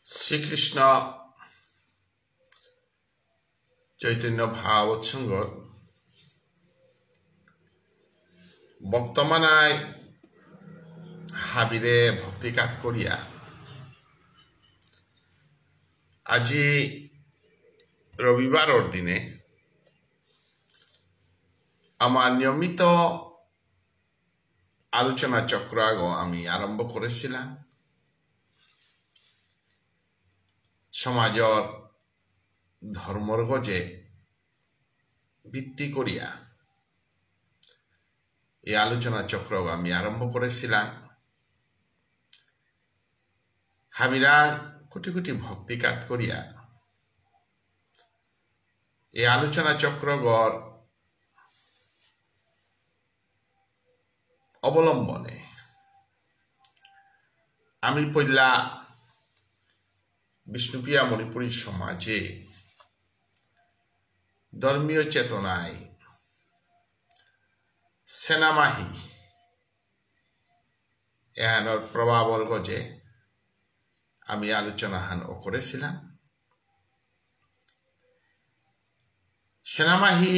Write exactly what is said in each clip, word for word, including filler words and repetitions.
শ্রীকৃষ্ণ চৈতন্য ভাগবত সংঘর ভক্তমানাই হাবিরে ভক্তি কাত করিয়া আজি রবিবারর দিনে আমার নিয়মিত আলোচনা চক্র আগ আমি আরম্ভ করেছিলাম। সমাজর ধর্মর গজে ভিত্তি করিয়া এই আলোচনা চক্র আগ আমি আরম্ভ করেছিলাম। হাবিরা কোটি কোটি ভক্তি কাত করিয়া এই আলোচনা চক্রগর অবলম্বনে আমি পইলা বিষ্ণুপ্রিয়া মণিপুরী সমাজে ধর্মীয় চেতনায় সেনামাহি এহানর প্রভাবর গজে আমি আলোচনা হান করেছিলাম। সেনামাহি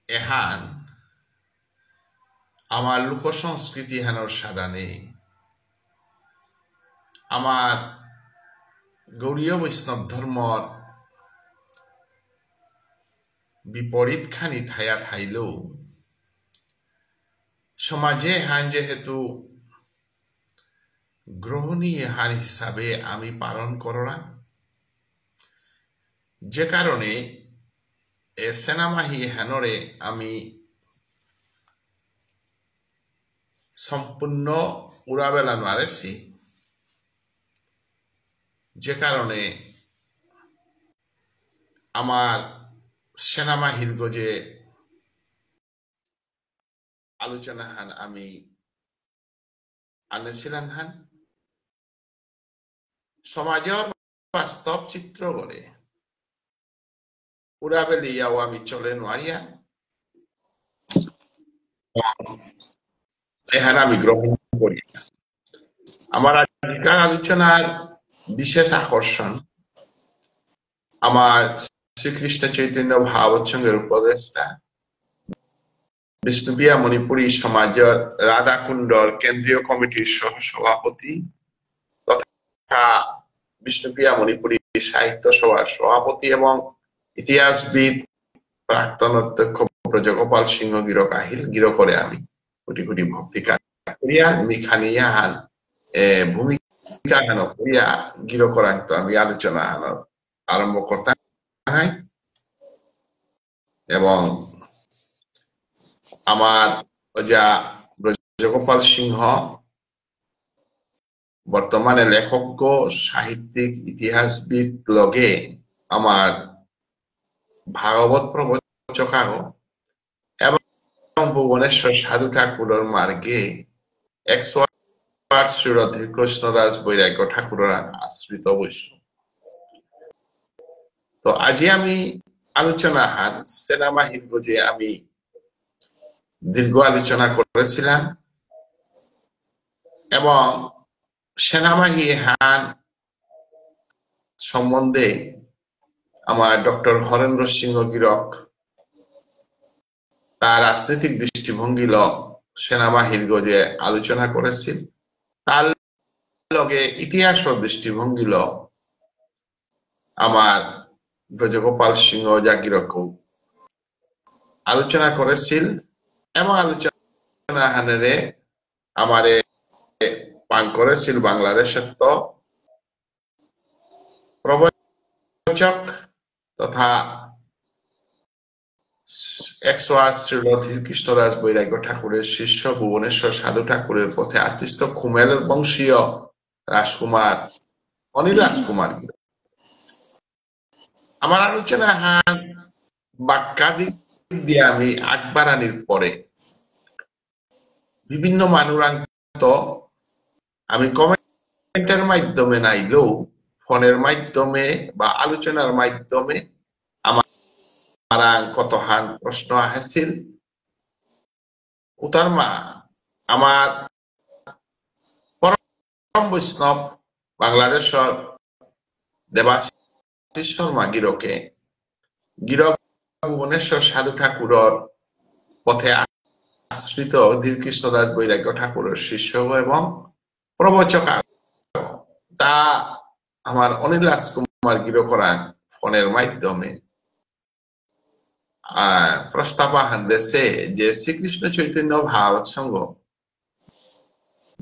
এহান আমার লোক সংস্কৃতি হানর সাদানে আমার গৌড়ীয় বৈষ্ণব ধর্মর বিপরীত খানি থায়া থাইলেও সমাজে হান যেহেতু গ্রহণীয় হান হিসাবে আমি পালন কররা, যে কারণে এ সেনামাহি হানরে আমি সম্পূর্ণ উড়াবেলা নোয়ারেছি, যে কারণে আমার সেনামাহির গজে আলোচনা হান আমি আনেছিলাম হান সমাজর বাস্তব চিত্র গরে উড়াবেলিয়াও আমি চলে নোয়ারিয়া এহান আমি গ্রহণ করি। আমার আজকার আলোচনার বিশেষ আকর্ষণ আমার শ্রীকৃষ্ণ চৈতন্য ভাগবত সংঘর উপদেষ্টা বিষ্ণুপ্রিয়া মণিপুরী সমাজর রাধাকুণ্ডর কেন্দ্রীয় কমিটির সহ সভাপতি তথা বিষ্ণুপ্রিয়া মণিপুরী সাহিত্য সভার সভাপতি এবং ইতিহাসবিদ প্রাক্তন অধ্যক্ষ ব্রজগোপাল সিংহ গিরক আহিল। গিরকরে আমি কোটি কোটি ভক্তি কাত করিয়া নিখানি ইয়াহান, এ, ভূমিকা হান করিয়া গিরকরাংত আমি আলোচনা হান আরম্ভ করতাম। এবং আমার ওজা ব্রজগোপাল সিংহ বর্তমানে লেখক, সাহিত্যিক, ইতিহাসবিদ লগে আমার ভাগবত প্রবচক আগ এবং ভুবনেশ্বর সাধু ঠাকুরর মার্গে একশো আট শ্রীল ধীরকৃষ্ণ দাস বৈরাগ্য ঠাকুরর আশ্রিত বৈষ্ণব। তো আজি আমি আলোচনা হান সেনামাহির গজে আমি দীর্ঘ আলোচনা করেছিলাম এবং সেনামাহি হান সম্বন্ধে আমার ডক্টর হরেন্দ্র সিংহ গিরক তার রাজনৈতিক দৃষ্টিভঙ্গিল সেনাবাহিনীর গজে আলোচনা করেছিল। তার লগে ইতিহাসর দৃষ্টিভঙ্গিল আমার ব্রজগোপাল সিংহ জাগিরকও আলোচনা করেছিল এবং আলোচনা হানেরে আমারে পান করেছিল বাংলাদেশের তো প্রবচক তথা একশো আট শ্রীল ধীরকৃষ্ণ দাস বৈরাগ্য ঠাকুরের শিষ্য ভুবনেশ্বর সাধু ঠাকুরের পথে আকৃষ্ট খুমেল বংশীয় রাজকুমার অনিল রাজকুমার। আমার আলোচনা হান বাক্যাদিক দিয়ে আমি আগবাড়ানির পরে বিভিন্ন মানুরাংত আমি কমেন্টের মাধ্যমে নাইলেও ফোনের মাধ্যমে বা আলোচনার মাধ্যমে আমার, আমার কতহান প্রশ্ন আহেছিল। উতার মা আমার পরম পরম বৈষ্ণব বাংলাদেশর দেবাশিস শর্মা গিরকে, গিরক ভুবনেশ্বর সাধু ঠাকুরর পথে আশ্রিত ধীর কৃষ্ণ দাস বৈরাগ্য ঠাকুরর শিষ্য এবং প্রবচক আগ। তা আমার অনিল রাজকুমার গিরকরাং ফোনের মাধ্যমে আহ, প্রস্তাব আহান দেসে যে শ্রীকৃষ্ণ চৈতন্য ভাগবত সংঘ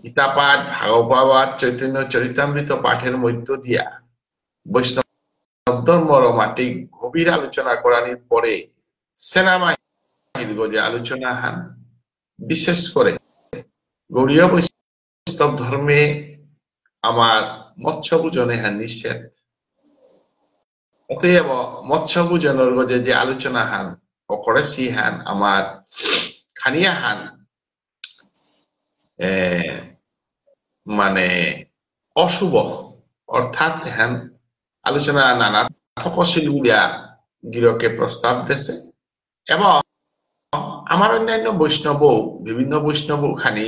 গীতা পাঠ, ভাগবত পাঠ, চৈতন্য চরিতামৃত পাঠের মধ্য দিয়া বৈষ্ণব ধর্মর মাটিক গভীর আলোচনা করানির পরে সেনাবাহিনীর গজে আলোচনা হান, বিশেষ করে গৌড়ীয় বৈষ্ণব ধর্মে আমার মৎস্য ভোজন এহান নিষেধ। অতএব মৎস্য ভোজনর গজে যে আলোচনা হান অকরেসি হান আমার খানিয়া হান, এ, মানে অশুভ, অর্থাৎ এহান আলোচনা নানা থকসিল বুলিয়া গিরকে প্রস্তাব দেসে। এবং আমার অন্যান্য বৈষ্ণব, বিভিন্ন বৈষ্ণব খানি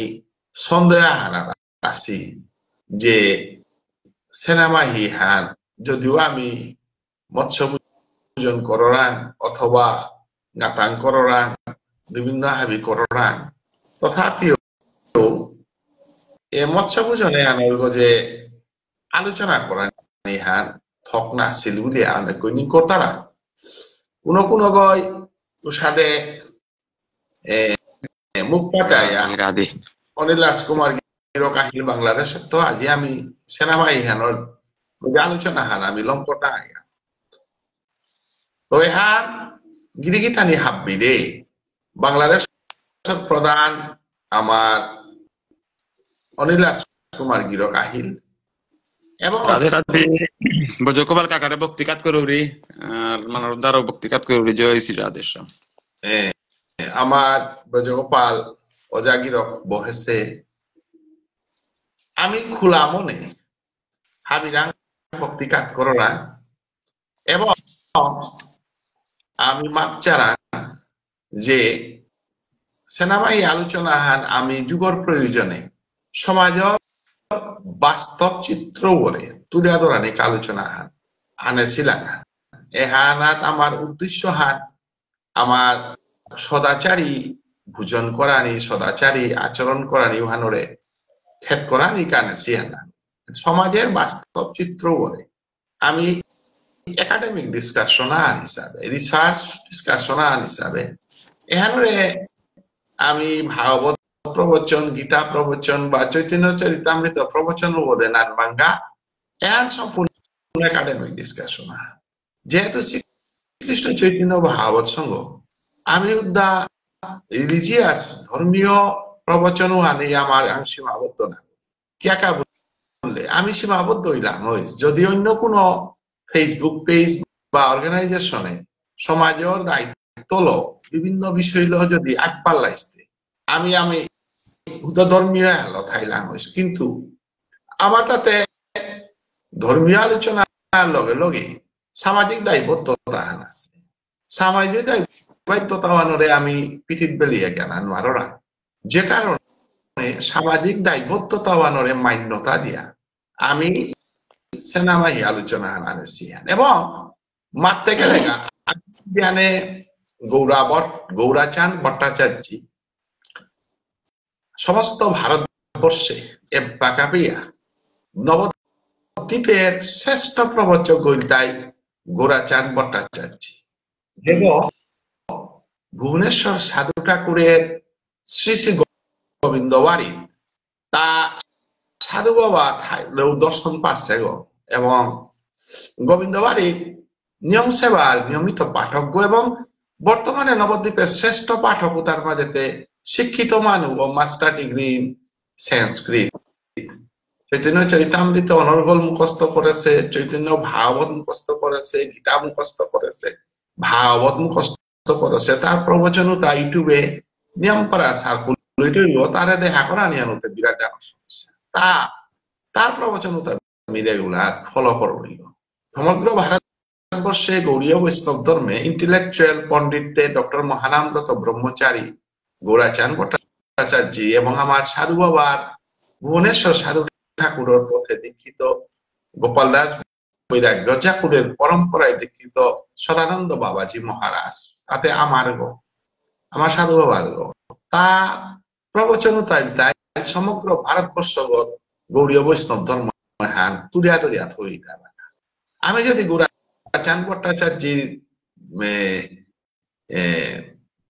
সন্দেহ হানা আসি যে সেনাবাহিনী হান যদিও আমি মৎস্য ভোজন কররাং অথবা গাতাং কররাং, বিভিন্ন হাবি কররাং, তথাপিও এ মৎস্য ভোজনে আনর গজে আলোচনা করানি হান থক নাছিল বুলিয়া অনেক কইনি করতারা। কোনো কোনো গয় উসাদে, এ, এ, মুখ পাতায়া রাধে রাধে। অনিল রাজকুমার গিরক আহিল বাংলাদেশ, তো আজি আমি সেনাবাহিনী হানর গজে আলোচনা হান আমি লম করতা আয়া। তো এহান গিরিগিথানি হাব্বিরে বাংলাদেশ প্রধান আমার অনিল রাজকুমার গিরক আহিল এবং রাধে রাধে। ব্রজগোপাল কাকারে ভক্তিকাত করুরি, আর মানব দ্বারা ভক্তিকাত করুরি। জয় শ্রী রাধেশ্যাম। এ, আমার ব্রজগোপাল ওজা গিরক বহেসে। আমি খোলা মনে হাবিরাং ভক্তিকাত কররাং এবং আমি মাপচারাং যে সেনাবাহিনী আলোচনা হান আমি যুগর প্রয়োজনে সমাজর বাস্তব চিত্র ওরে তুলে ধরানিক আলোচনা হান আনেছিলাম। এহানাত আমার উদ্দেশ্য হান আমার সদাচারী ভোজন করানি, সদাচারী আচরণ করানি উহানরে থেত করানি কানে সিয়ানা। সমাজর বাস্তব চিত্র ওরে আমি একাডেমিক ডিসকাশন আন হিসাবে, রিসার্চ ডিসকাশন আন হিসাবে, এহানরে আমি ভাগবত প্রবচন, গীতা প্রবচন বা চৈতন্য চরিতামৃত প্রবচন ওরে নান বাঙ্গা, এহান সম্পূর্ণ একাডেমিক ডিসকাশন আন। যেহেতু শ্রীকৃষ্ণ চৈতন্য ভাগবত সংঘ, আমি উদ্দা রিলিজিয়াস, ধর্মীয় প্রবচন আনে আমার আং সীমাবদ্ধ না। কিয়া কা বুললে, আমি সীমাবদ্ধ হইলাম ওই, যদি অন্য কোনো Facebook পেজ বা অর্গানাইজেশনে সমাজর দায়িত্ব লো, বিভিন্ন বিষয় লো যদি আগপাল্লাইতে, আমি, আমি হুদা ধর্মীয় হলো থাইলাম ওই, কিন্তু আমার তাতে ধর্মীয় আলোচনার লগে লগে সামাজিক দায়বদ্ধতা আহান আছে। সামাজিক দায়বদ্ধতা আহানরে আমি পিঠিত বেলিয়া গেলাম, নুয়াররা। যে কারণে সামাজিক দায়বদ্ধতা আহানরে মান্যতা দিয়া আমি সেনাবাহিনী আলোচনা আনেছি। এবং মাততে গেলে গা, আমি জানে গৌরা ভট্ট-, গৌরাচাঁদ ভট্টাচার্য সমস্ত ভারতবর্ষে এবাকা পেয়া নবদ্বীপর শ্রেষ্ঠ প্রবচক গইলতাই গৌরাচাঁদ ভট্টাচার্য। এবং ভুবনেশ্বর সাধু ঠাকুরর শ্রী শ্রী গোবিন্দবাড়ি তা সাধু বাবা থাইলেও দর্শন পাচ্ছে গো। এবং গোবিন্দবাড়ির নিয়ম সেবার নিয়মিত পাঠক গো এবং বর্তমানে নবদ্বীপর শ্রেষ্ঠ পাঠক তার মাঝেতে শিক্ষিত মানু ও মাস্টার ডিগ্রি ইন সংস্কৃত। চৈতন্য চরিতামৃত অনর্গল মুখস্থ করেছে, চৈতন্য ভাগবত মুখস্থ করেছে, গীতা মুখস্থ করেছে, ভাগবত মুখস্থ করেছে। তার প্রবচন তা YouTube-এ নিয়ম পারা সার্কুলেট হইল, তারে দেখা করা নিয়ে আনতে বিরাট ডাঙর সমস্যা। তা, তার প্রবচন তা আমি রেগুলার ফলো করুরি। সমগ্র ভারতবর্ষে গৌড়ীয় বৈষ্ণব ধর্মে ইন্টেলেকচুয়াল পণ্ডিততে ডক্টর মহানামব্রত ব্রহ্মচারী, গৌরাচাঁদ ভট্টাচার্য এবং আমার সাধু বাবার ভুবনেশ্বর সাধু ঠাকুরর পথে দীক্ষিত, গোপাল দাস বৈরাগ্য ঠাকুরর পরম্পরায় দীক্ষিত সদানন্দ বাবাজি মহারাজ, তাতে আমার গো, আমার সাধু বাবার গো, তা প্রবচন তাই তাই সমগ্র ভারতবর্ষগত গৌড়ীয় বৈষ্ণব ধর্ম হান তুলিয়া ধরিয়া থইতা। আমি যদি গুরাচান ভট্টাচার্যর, এ, এ,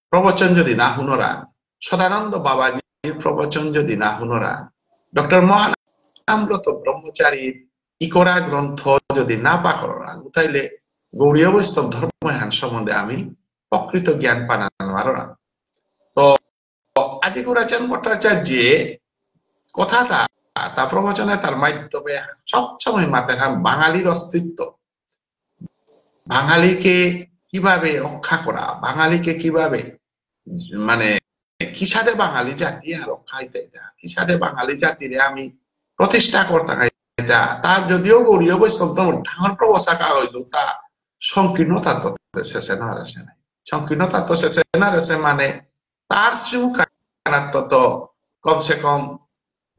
প্রবচন যদি না হুনরা, সদানন্দ বাবাজির প্রবচন যদি না হুনরা, ডক্টর মহানামব্রত ব্রহ্মচারীর ইকরা গ্রন্থ যদি না পাকররা, তাইলে গৌড়ীয় বৈষ্ণব ধর্ম হান সম্বন্ধে আমি প্রকৃত জ্ঞান পানা নোয়াররা। তো আজি গুরাচান ভট্টাচার্য কথাটা, তা প্রবচনে তার মাধ্যমে সবসময় মাতের হান বাঙালির অস্তিত্ব, বাঙালিকে কিভাবে রক্ষা করা, বাঙালিকে কিভাবে, মানে, কিসাদে বাঙালি জাতি আর রক্ষা হইতে এটা, কিসাদে বাঙালি জাতিরে আমি প্রতিষ্ঠা করতে এটা, তার যদিও গৌড়ীয় বৈষ্ণব ধর্ম ডাঙর প্রবচন হইল, তা সংকীর্ণ তত্ত্ব শেষে না রেসে নাই। সংকীর্ণ তত্ত্ব শেষে না রেসে মানে তার শ্রীমুখানাত্ত তো কমসে কম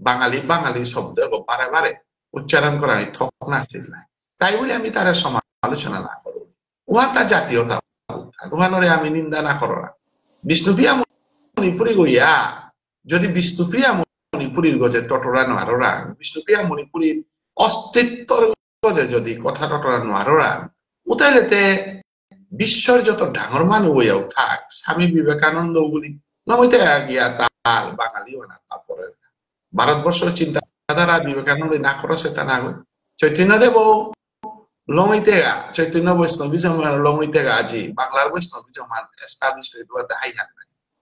বাঙালি, বাঙালি শব্দ বারে বারে উচ্চারণ করানি থক নাছিল নাই। তাই বলে আমি তার সমালোচনা না করব। উহা তার জাতীয়তা, উহানরে আমি নিন্দা না কররা। বিষ্ণুপ্রিয়া মণিপুরী গইয়া, যদি বিষ্ণুপ্রিয়া মণিপুরীর গজে টটরা নোয়াররা, বিষ্ণুপ্রিয়া মণিপুরীর অস্তিত্বর গজে যদি কথা টটরা নোয়াররা, উতাইলেতে বিশ্বর যত ডাঙর মানু হইয়াও থাক, স্বামী বিবেকানন্দ বুলি লমিতে গিয়া তার বাঙালি অনা তা পরে। ভারতবর্ষর চিন্তাধারা বিবেকানন্দ না করেসে তা না হই। চৈতন্যদেব লমিতেগা, চৈতন্য বৈষ্ণবিজম লমিতেগা আজি বাংলার বৈষ্ণবিজম হান establish হয়ে দুয়াতে হাই হান।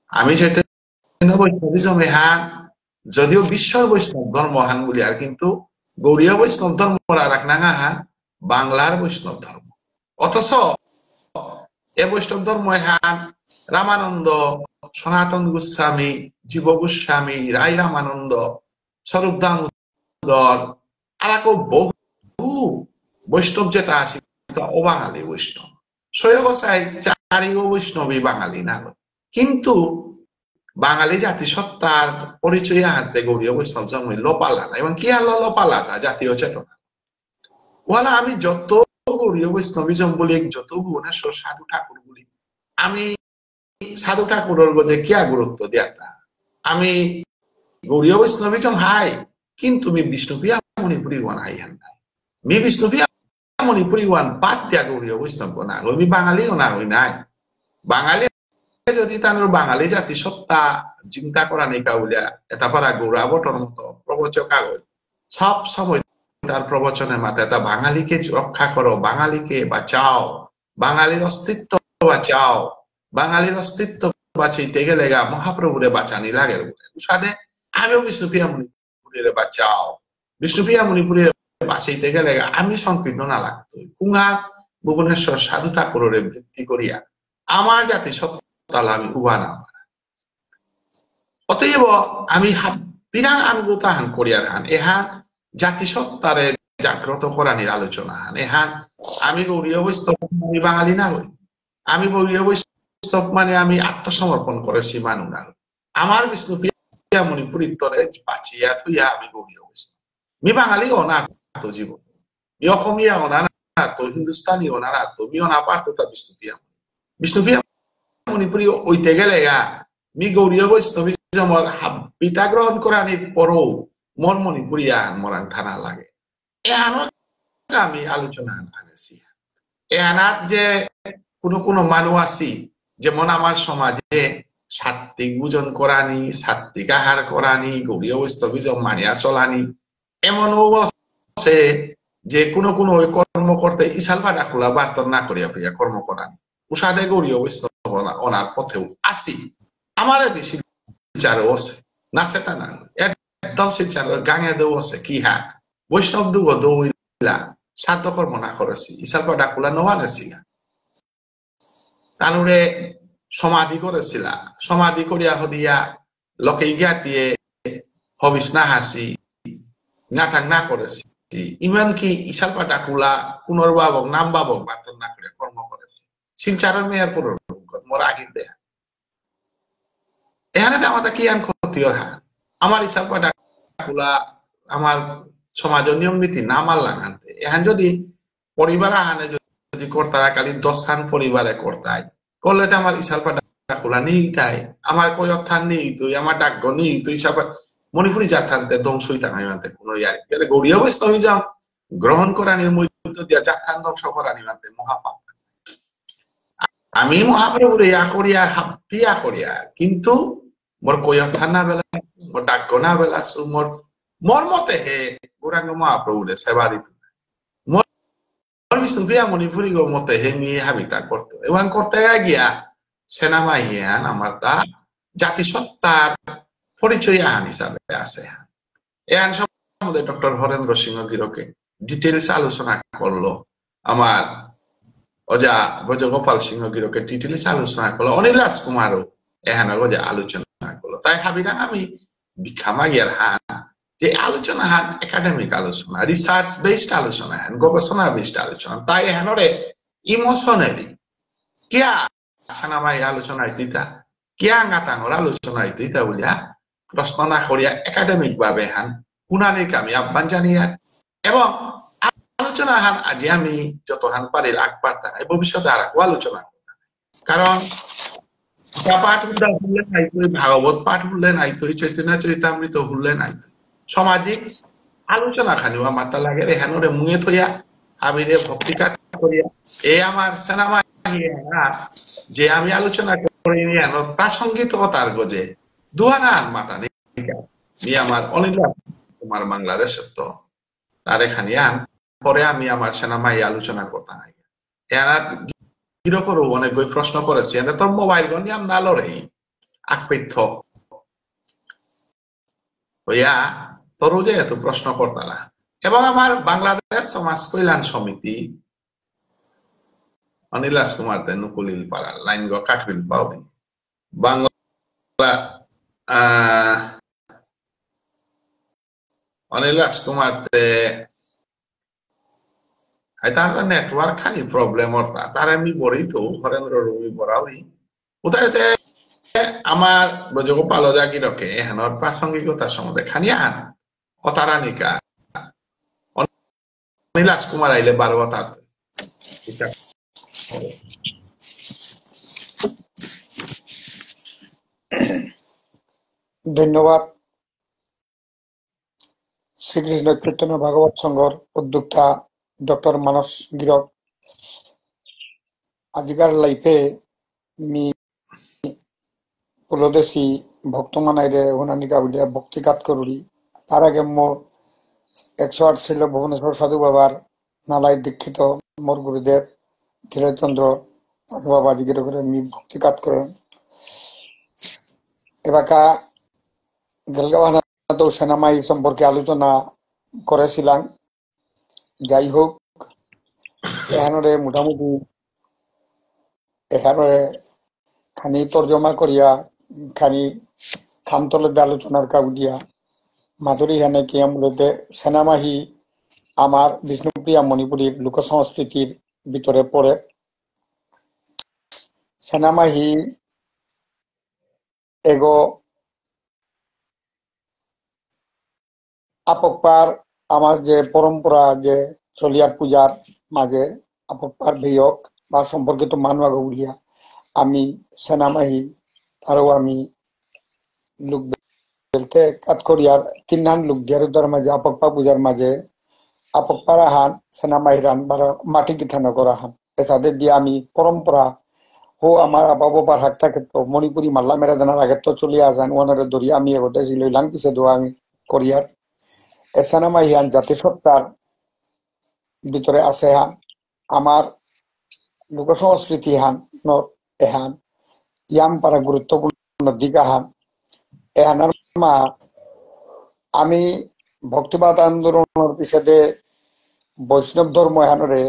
আমি চৈতন্য বৈষ্ণবিজম এহান যদিও বিশ্বর বৈষ্ণব ধর্ম হান বলি আর কিন্তু গৌড়ীয় বৈষ্ণব ধর্ম আর এক নাঙা হান বাংলার বৈষ্ণব ধর্ম। অথচ এ বৈষ্ণব ধর্ম এহান রামানন্দ, সনাতন গোস্বামী, জীব গোস্বামী, রায় রামানন্দ, স্বরূপ দামোদর, আর আকো বহু বৈষ্ণব যেটা আছে, তা অবাঙালি বৈষ্ণব। ছয় গোসাই চারিগো বৈষ্ণবী বাঙালি না হয়। কিন্তু বাঙালি জাতিসত্তার পরিচয় আহাতে গৌড়ীয় বৈষ্ণব জন্ম লোপালা না। এবং কি আলো লোপালা তা জাতীয় চেতনা। ওয়ালা আমি যত গৌড়ীয় বৈষ্ণবিজম বলি, যত ভুবনেশ্বর সাধু ঠাকুর বলি, আমি সাধু ঠাকুরর গজে কিয়া গুরুত্ব দিয়াতা? আমি গৌড়ীয় বৈষ্ণবিজম হাই, কিন্তু মি বিষ্ণুপ্রিয়া মণিপুরী ওয়ান হাই হান নাই। মি বিষ্ণুপ্রিয়া মণিপুরী ওয়ান বাদ দিয়া গৌড়ীয় বৈষ্ণব না, মি বাঙালি না হই নাই। বাঙালি যদি তানুর বাঙালি জাতিসত্তা চিন্তা করা নেই কাউলিয়া, এটা পারা গৌরাবটর মতো প্রবচক আগই। সব সময় তার প্রবচনের মাথায় তা বাঙালিকে রক্ষা করো, বাঙালিকে বাঁচাও, বাঙালির অস্তিত্ব বাঁচাও। বাঙালির অস্তিত্ব বাঁচাইতে গেলে গা মহাপ্রভুরে বাঁচানি লাগে বলে। উসাদে আমিও বিষ্ণুপ্রিয়া মণিপুরীরে বাঁচাও। বিষ্ণুপ্রিয়া মণিপুরীরে বাঁচাইতে গেলে গা আমি সংকীর্ণ না লাগতো। কুঙা ভুবনেশ্বর সাধু ঠাকুররে ভিত্তি করিয়া আমার জাতিসত্তাল আমি উবা না। অতএব আমি হা-, বিরাট আনুগতা হান করিয়ার হান। এহান জাতিসত্তারে জাগ্রত করানির আলোচনা হান। এহান আমি গৌড়ীয় বৈষ্ণব, আমি বাঙালি না হই। আমি গৌড়ীয় বৈষ্ণব মানে আমি আত্মসমর্পণ করেছি মানু না হই। আমার বিষ্ণুপ্রিয়া মণিপুরীত্বরে বাঁচিয়া থইয়া আমি গৌড়ীয় বৈষ্ণব। মি বাঙালি অনার তো জীবন। মি অসমীয়া অনার তো, হিন্দুস্তানি অনার তো, মি অনা পারতো তা বিষ্ণুপ্রিয়া মণি-, বিষ্ণুপ্রিয়া মণিপুরী ওইতে গেলে গা, মি গৌড়ীয় বৈষ্ণবিজমর হাব্বিতা গ্রহণ করানির পরও মোর মণিপুরী আহান মোরাং থানা লাগে। এহানো আমি আলোচনা আনেছি। এহানাত যে কোনো কোনো মানু আছি, যেমন আমার সমাজে সাত্ত্বিক ভোজন করানি, সাত্ত্বিক আহার করানি, গৌড়ীয় বৈষ্ণবিজম মানিয়া চলানি, এমনও আছে যে কোনো কোনো ওই কর্ম করতে ইশালপা ডাকুলা বার্তন না করিয়া করিয়া কর্ম করানি। উসাদে গৌড়ীয় বৈষ্ণব অনা-, অনার পথেও আসি। আমারে বেশি শিলচরও আছে। না সেটা না। একদম শিলচরর গাঙেদেও আছে। কি হা? বৈষ্ণব দুগ দৌইলা। সাধ্য কর্ম না করেছি। ইশালপা ডাকুলা নোয়া নেছিলা। তানুরে সমাধি করেছিলা। সমাধি করিয়া হদিয়া লোকে গিয়াতিয়ে হবিস না হাসি, না থাক না করেছি। এমনকি ইশালপা ডাকুলা পুনর্ভাবক, নাম ভাবক বার্তন না করে কর্ম করেছি। শিলচরর মেয়র পুরো মোর আহির দেয়া। এখানে তো আমাদের কি আন ক্ষতি ওর হা? আমার ইশালপা ডাকুলা, আমার সমাজর নিয়ম নীতি না মানলাম হানতে। এহান যদি পরিবার আহানে যদি করতারা খালি দশহান পরিবারে করতাই, করলে তো আমার ইশালপা ডাকুলা নেই তাই, আমার কই অর্থান নেই তুই, আমার ডাকগ নেই তুই, ইশালপা মণিপুরী জাতহানতে ধ্বংস হইতাম আমি মানতে কোনো ইয়ারি। তাহলে গৌড়ীয় বৈষ্ণবিজম গ্রহণ করানির মধ্য দিয়া জাতহান ধ্বংস করানি মানতে মহাপাপ। আমি মহাপ্রভুরে ইয়া করিয়ার, হাব্বি ইয়া করিয়ার, কিন্তু মোর কই অর্থান না বেলা, মোর ডাকগ না বেলাসু, মোর, মোর মতে হে গৌরাঙ্গ মহাপ্রভুরে সেবা দিত। মোর, মোর বিষ্ণুপ্রিয়া মণিপুরীগ মতে হে মি হাবিতা করতো। এবং করতে গিয়া সেনামাহি হান আমার তা জাতিসত্তার পরিচয় আহান হিসাবে আছে। এহান সম্বন্ধে ডক্টর হরেন্দ্র সিংহ গিরকে details আলোচনা করলো। আমার ওজা ব্রজগোপাল সিংহ গিরকে details আলোচনা করলো। অনিল রাজকুমারও এহানর ওজা আলোচনা করলো। তাই হাবিরাং আমি ভিক্ষা মাগিয়ার হান যে আলোচনা হান academic আলোচনা, research based আলোচনা হান, গবেষণা based আলোচনা। তাই এহানরে emotionally কিয়া সেনামাহি আলোচনা ইতইতা, কিয়া আঙ্গাতাঙর আলোচনা ইতইতা বুলিয়া প্রশ্ন না করিয়া academic ভাবে হান হুনানির আমি আহ্বান জানিয়ার। এবং আলোচনা হান আজি আমি যত হান পারিল আগবাড়তাঙাই, ভবিষ্যতে আর আকো আলোচনা করতাঙাই। কারণ গীতা পাঠ হুদা হুনলে নাইতই, ভাগবত পাঠ হুনলে নাইতই, চৈতন্য চরিতামৃত হুনলে নাইতই। সামাজিক আলোচনা খানিও আমার তা লাগে, এহানরে মুঙে থইয়া, হাবিরে ভক্তি কাত করিয়া, এ আমার সেনামাহি এহান যে আমি আলোচনা করি, এহানর প্রাসঙ্গিকতার গজে দুহানা আন মাতা নেই। ই আমার অনিল রাজকুমার বাংলাদেশত্ত, তারে খানি আন, পরে আমি আমার সেনামাহি আলোচনা করতাম। এহানাত গিরকরও অনেক গই প্রশ্ন করেছি, এনে তোর মোবাইল গো নিয়াম না লড়েই, আকপেথ্য। হইয়া, তোরও যেহেতু প্রশ্ন করতারা। এবং আমার বাংলাদেশ সমাজ কল্যাণ সমিতি, অনিল রাজকুমার তে নুকুলিল পারা, লাইন গো কাটবিল পাউরি। বাংলা, আহ, অনিল রাজকুমার তে, হাই তার তো network খানি problem অরতা, তার আমি বড়ি তো, হরেন্দ্র রবি বরাউরি। উতারে তে আমার ব্রজগোপাল জাগিরকে এহানর প্রাসঙ্গিকতা সম্বন্ধে খানি আন, অতারানিকা। অনিল রাজকুমার আইলে বারো তার। ধন্যবাদ। শ্রীকৃষ্ণ চৈতন্য ভাগবত সংঘর উদ্যোক্তা ডক্টর মানস গিরক। আজিকার live এ মি পুলদেশী ভক্ত মানাইরে হুনানিকা বুলিয়া ভক্তিকাত করুরি। তার আগে মোর একশো আট শ্রীল ভুবনেশ্বর সাধু বাবার নালাই দীক্ষিত মোর গুরুদেব ধীরচন্দ্র দাস বাবা আজিকার করে মি ভক্তিকাত করেন। এবাকা গেলগাওয়ানা তো সেনামাহি সম্পর্কে আলোচনা করেছিলাম। যাই হোক, এহানরে মোটামুটি এহানরে খানি তর্জমা করিয়া, খানি খামতলে আলোচনার কাবুলিয়া, মাধুরী হানে কি আমলতে সেনামাহি আমার বিষ্ণুপ্রিয়া মণিপুরীর লোকসংস্কৃতির ভিতরে পড়ে। সেনামাহি এগো আপকপার আমার যে পরম্পরা যে চলিয়ার পূজার মাঝে আপকপার বিয়োগ বা সম্পর্কিত মানু আগো বুলিয়া আমি সেনামাহি তারও আমি লোক বেলতে কাত করিয়ার তিনহান লোক দিয়ার উদ্ধার মাঝে আপকপা পূজার মাঝে আপকপার আহান সেনামাহিরান বারো মাটি গিথানগর আহান। এসাদে দিয়া আমি পরম্পরা হো আমার আবা বাবার হাত থাকে তো মণিপুরী মাল্লা মেরা জানার আগে তো চলিয়া আসান ওনারে ধরি আমি এগোতে ছিল ইলান পিছে দোয়া আমি করিয়ার। এসানা মাহিয়ান জাতিসত্তার ভিতরে আছে হান। আমার লোকসংস্কৃতি হান ন এহান ইয়াম পারা গুরুত্বপূর্ণ দিক আহান। এহানার মা আমি ভক্তিবাদ আন্দোলনর পিছেদে বৈষ্ণব ধর্ম এহানরে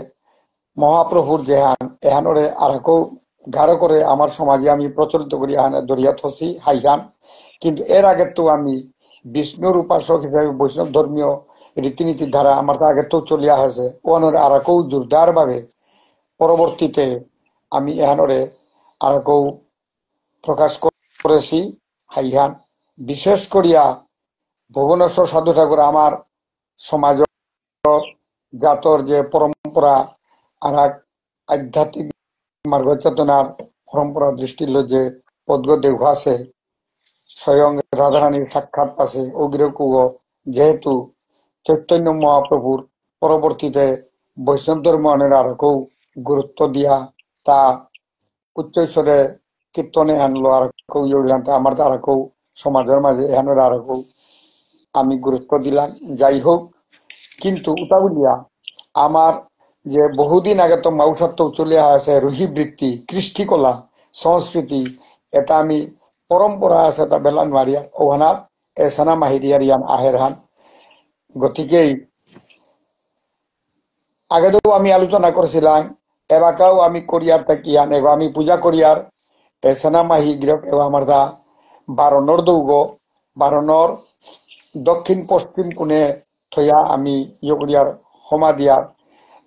মহাপ্রভুর যেহান এহানরে আরাকো গাঢ় করে আমার সমাজে আমি প্রচলিত করি এহান দরিয়া থসি হাইহান। কিন্তু এর আগে তো আমি বিষ্ণুর উপাসক হিসাবে বৈষ্ণব ধর্মীয় রীতিনীতির ধারা আমার তো আগে তো চলিয়া আছে, ওহানরে আরাকো জোরদার ভাবে পরবর্তীতে আমি এহানরে আরাকো প্রকাশ করেছি হাইহান। বিশেষ করিয়া ভুবনেশ্বর সাধু ঠাকুর আমার সমাজর জাতর যে পরম্পরা আর এক আধ্যাত্মিক মার্গ চেতনার পরম্পরা দৃষ্টিলো যে পদগ দেহ আছে, স্বয়ং রাধারানীর সাক্ষাৎ আছে, অগিরকগ যেহেতু চৈতন্য মহাপ্রভুর পরবর্তীতে বৈষ্ণব ধর্ম আনের আরকও গুরুত্ব দিয়া তা উচ্চ স্বরে কীর্তনে আনলো আরকও ইয়ে হইলাম, তা আমার তো আরকও সমাজের মাঝে এহানোর আরকও আমি গুরুত্ব দিলাম। যাই হোক, কিন্তু উতা বুলিয়া আমার যে বহুদিন আগে তো মাউসাত্ত চলিয়া আছে রুহিবৃত্তি, কৃষ্টিকলা, সংস্কৃতি, এটা আমি পরম্পরা আছে, এটা বেলা নোয়ারিয়া, ওহানা এসানা মাহিরিয়ার ইয়ান আহের হান। গতিকেই আগেও আমি আলোচনা করেছিলাম, এবাকাও আমি করিয়ার তা কিয়ান, এগো আমি পূজা করিয়ার, এসানা মাহি গিরক এগো আমার দা বারণর দৌগ, বারণর দক্ষিণ পশ্চিম কোণে থইয়া আমি ইয়ে করিয়ার হমা দিয়ার,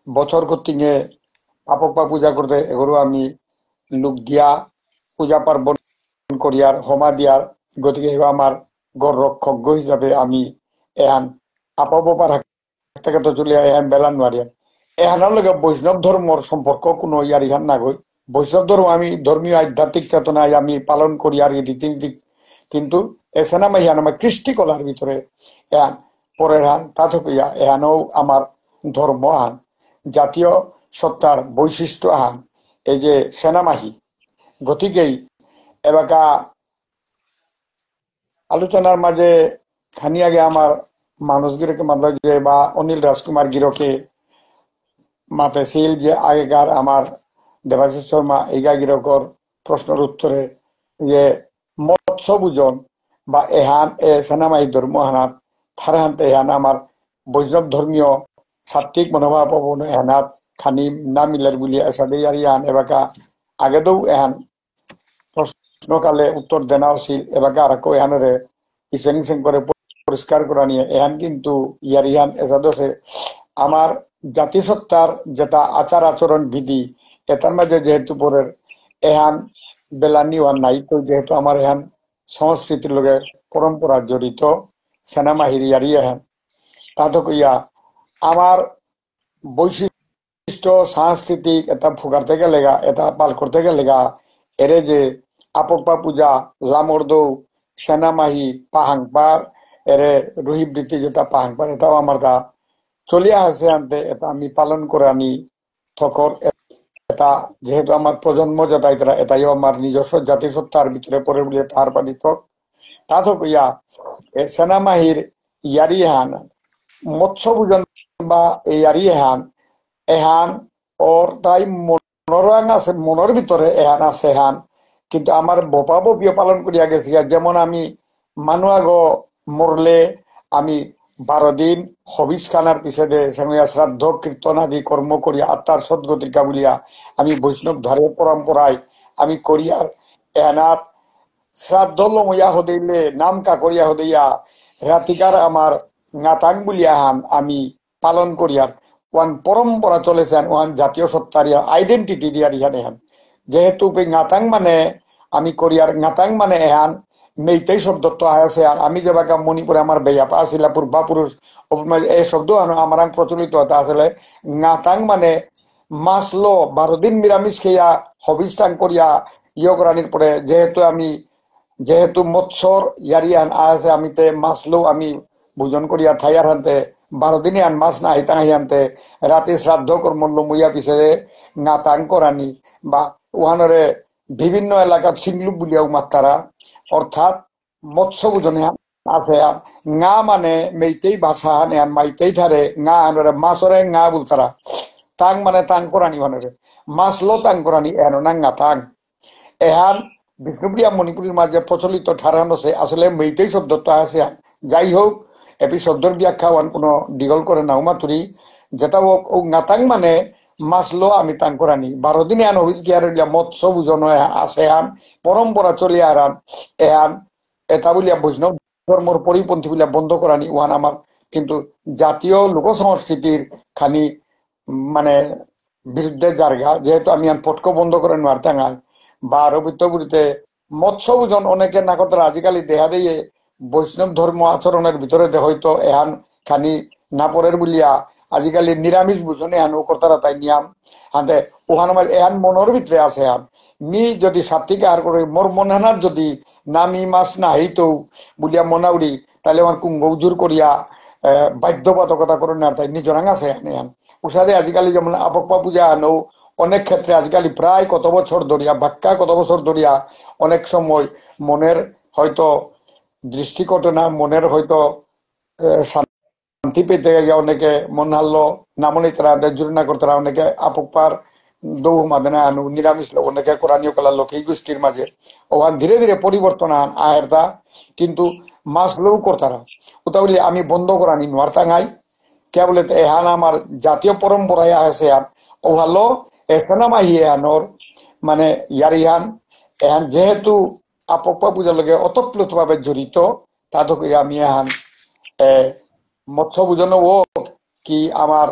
বছর কতিঙে আপকপা পূজা করতে এগোরও আমি লোক দিয়া পূজা পার্বণ করিয়ার হমা দিয়ার, গতিকে এগো আমার গড় রক্ষক হিসাবে আমি এহান আপাবপার থাকতে তো চলিয়া এহান বেলা নোয়ারিয়ার। এহানার লগে বৈষ্ণব ধর্মর সম্পর্ক কোনো ইয়ার ইহান না গই। বৈষ্ণব ধর্ম আমি ধর্মীয় আধ্যাত্মিক চেতনায় আমি পালন করি আর কি রীতিনীতি, কিন্তু এসানা মাহিয়ান আমার কৃষ্টি কলার ভিতরে এহান পরের হান, তা থকিয়া এহানও আমার ধর্ম হান, জাতীয় সত্তার বৈশিষ্ট্য হান, এই যে সেনামাহি। গতিকেই এবাকা আলোচনার মাঝে খানি আগে আমার মানস গিরকে মাতল যে বা অনিল রাজকুমার গিরকে মাতেছিল যে আগেকার আমার দেবাশিস শর্মা এইগা গিরকর প্রশ্নর উত্তরে যে মৎস্য ভোজন বা এহান এ সেনামাহি ধর্ম হানাত থারহান্তে এহান আমার বৈষ্ণব ধর্মীয় সাত্ত্বিক মনোভাব অবন এহানাত খানি না মিলের বুলি এসাদে ইয়ারি আন এবাকা আগেদেও এহান প্রশ্নকালে উত্তর দেনা উচিত, এবাকা আর কো এহানরে ইসেং ইসেং করে পরিষ্কার করা নিয়ে এহান কিন্তু ইয়ারিহান এসাদসে আমার জাতিসত্তার যেটা আচার আচরণ বিধি এটার মাঝে যেহেতু পরের এহান বেলানি ওয়ান নাই, তো যেহেতু আমার এহান সংস্কৃতির লগে পরম্পরা জড়িত সেনামাহির ইয়ারি এহান, তা তো কইয়া আমার বৈশিষ্ট্য সাংস্কৃতিক এটা ফুকারতে গেলেগা, এটা পাল করতে গেলেগা, এরে যে আপকপা পূজা, লামর দৌ, সেনামাহি, পাহাংপার, এরে রুহিবৃত্তি যেটা পাহাংপার, এটাও আমার দা চলিয়া আছে আনতে, এটা আমি পালন করে আনি থকর, এটা যেহেতু আমার প্রজন্ম যেটা, এটা, এটাইও আমার নিজস্ব জাতিসত্তার ভিতরে পড়ে বলে তার পানি থক। তা তো কইয়া, এ সেনামাহির ইয়ারি হান, মৎস্য ভোজন বা এই ইয়ারি হান, এহান ওর তাই মনোরাং আছে, মনের ভিতরে এহান আছে হান। কিন্তু আমার বপা বপিও পালন করিয়া গেছি গা। যেমন আমি মানু আগো মরলে আমি বারো দিন হবিষ খানার পিছেদে সেময়া শ্রাদ্ধ কীর্তন আদি কর্ম করিয়া আত্মার সদ্গতির কা বুলিয়া আমি বৈষ্ণব ধারে পরম্পরায় আমি করিয়ার এহানাত শ্রাদ্ধ লময়া হদেইলে নাম কাকরিয়া হদেইয়া রাতিকার আমার নাতাং বুলিয়া হান আমি পালন করিয়ার ওয়ান পরম্পরা চলেছে, ওয়ান জাতীয় সত্তার ইয়ার আইডেন্টিটি দিয়ার ইহান এহান। যেহেতু পে নাতাং মানে আমি করিয়ার নাতাং মানে এহান মেইতেই শব্দত্ত আছে। আর আমি যেবাকা মণিপুরে আমার বেয়াপা আসিলা পূর্বাপুরুষ, ওপর মাঝে এই শব্দ আনো আমার আং প্রচলিত হতে আসলে নাতাং মানে মাসলো বারো দিন নিরামিষ খেয়া হবিষ্টাং করিয়া ইয়ে করানির পরে যেহেতু আমি যেহেতু মৎস্যর ইয়ারিয়ান আছে, আমি তে মাসলো আমি ভোজন করিয়া থাইয়ার হানতে বারো দিনে আন মাস না আইতাং আইয়ান্তে রাতে শ্রাদ্ধ কর্ম লমুইয়া পিছে নাতাং করানি বা ওহানরে বিভিন্ন এলাকাত সিংলুপ বুলিয়াও মাত্তারা, অর্থাৎ মৎস্য ভোজনে আছে। আর না মানে মেইতেই ভাষা হানে আর মাইতেই ঠারে না আনরে মাসরে না বুলতারা, তাং মানে তাং করানি ওহানরে, মাসলো তাং করানি এহানো নাং নাতাং। এহান বিষ্ণুপ্রিয়া মণিপুরীর মাঝে প্রচলিত ঠারহান আছে, আসলে মেইতেই শব্দত্ত আছে। যাই হোক, এপি শব্দর ব্যাখ্যা ওয়ান কোনো ডিগল করে নাও মাতুরি, যেটা হোক, ও নাতাং মানে মাসলো আমি তাং করানি। বারো দিনে আন হবিস গিয়ার হইলা মৎস্য ভোজন হয়, আছে হান, পরম্পরা চলিয়া আরান, এহান, এটা বুলিয়া বৈষ্ণব ধর্মর পরিপন্থী বুলিয়া বন্ধ করানি, ওয়ান আমার কিন্তু জাতীয় লোক সংস্কৃতির খানি মানে বিরুদ্ধে জারগা, যেহেতু আমি আন পটকো বন্ধ করে নোয়ারতাঙাই। বারো বিত্ত বুলিতে মৎস্য ভোজন অনেকে না করতে আজিকালি দেখা দেয় বৈষ্ণব ধর্ম আচরণের ভিতরে দে হয়তো এহান খানি না পড়ের বুলিয়া আজিকালি নিরামিষ ভোজন এহানও করতারা তাই নিয়াম। হাতে ওহান আমার এহান মনর ভিতরে আছে হান। মি যদি সাত্বিক আহার করে মোর মন হানাত যদি না মি মাছ না হইতো বুলিয়া মনাউরি, তাহলে আমার কুঙ্গ জোর করিয়া, আহ, বাধ্যবাধকতা করে না তাই নিজরাং আছে হান এহান। উসাদে আজিকালি যেমন আপকপা পূজা আনো অনেক ক্ষেত্রে আজিকালি প্রায় কত বছর ধরিয়া, বাক্কা কত বছর ধরিয়া অনেক সময় মনের হয়তো দৃষ্টিকটনা, মনের হয়তো, আহ, শান্তি পেতে গিয়া অনেকে মন হারলো, নামনি তারা দেজুর না করতারা অনেকে আপকপার দৌ মাদে না আনু নিরামিষ লোক অনেকে কোরআনীয় কালা লোক এই গোষ্ঠীর মাঝে। ওহান ধীরে ধীরে পরিবর্তন আন আহেরতা, কিন্তু মাছ লো করতারা। ওটা বলি আমি বন্ধ করানি নোয়ারতাঙাই। কে বলে তো এহান আমার জাতীয় পরম্পরায় আছে আর ও ভালো এসে না মাহি এহানোর মানে ইয়ারিহান এহান যেহেতু আপকপা পূজার লগে ওতপ্রোতভাবে জড়িত, তা তো কই আমি এহান, এ, মৎস্য ভোজন হোক কি আমার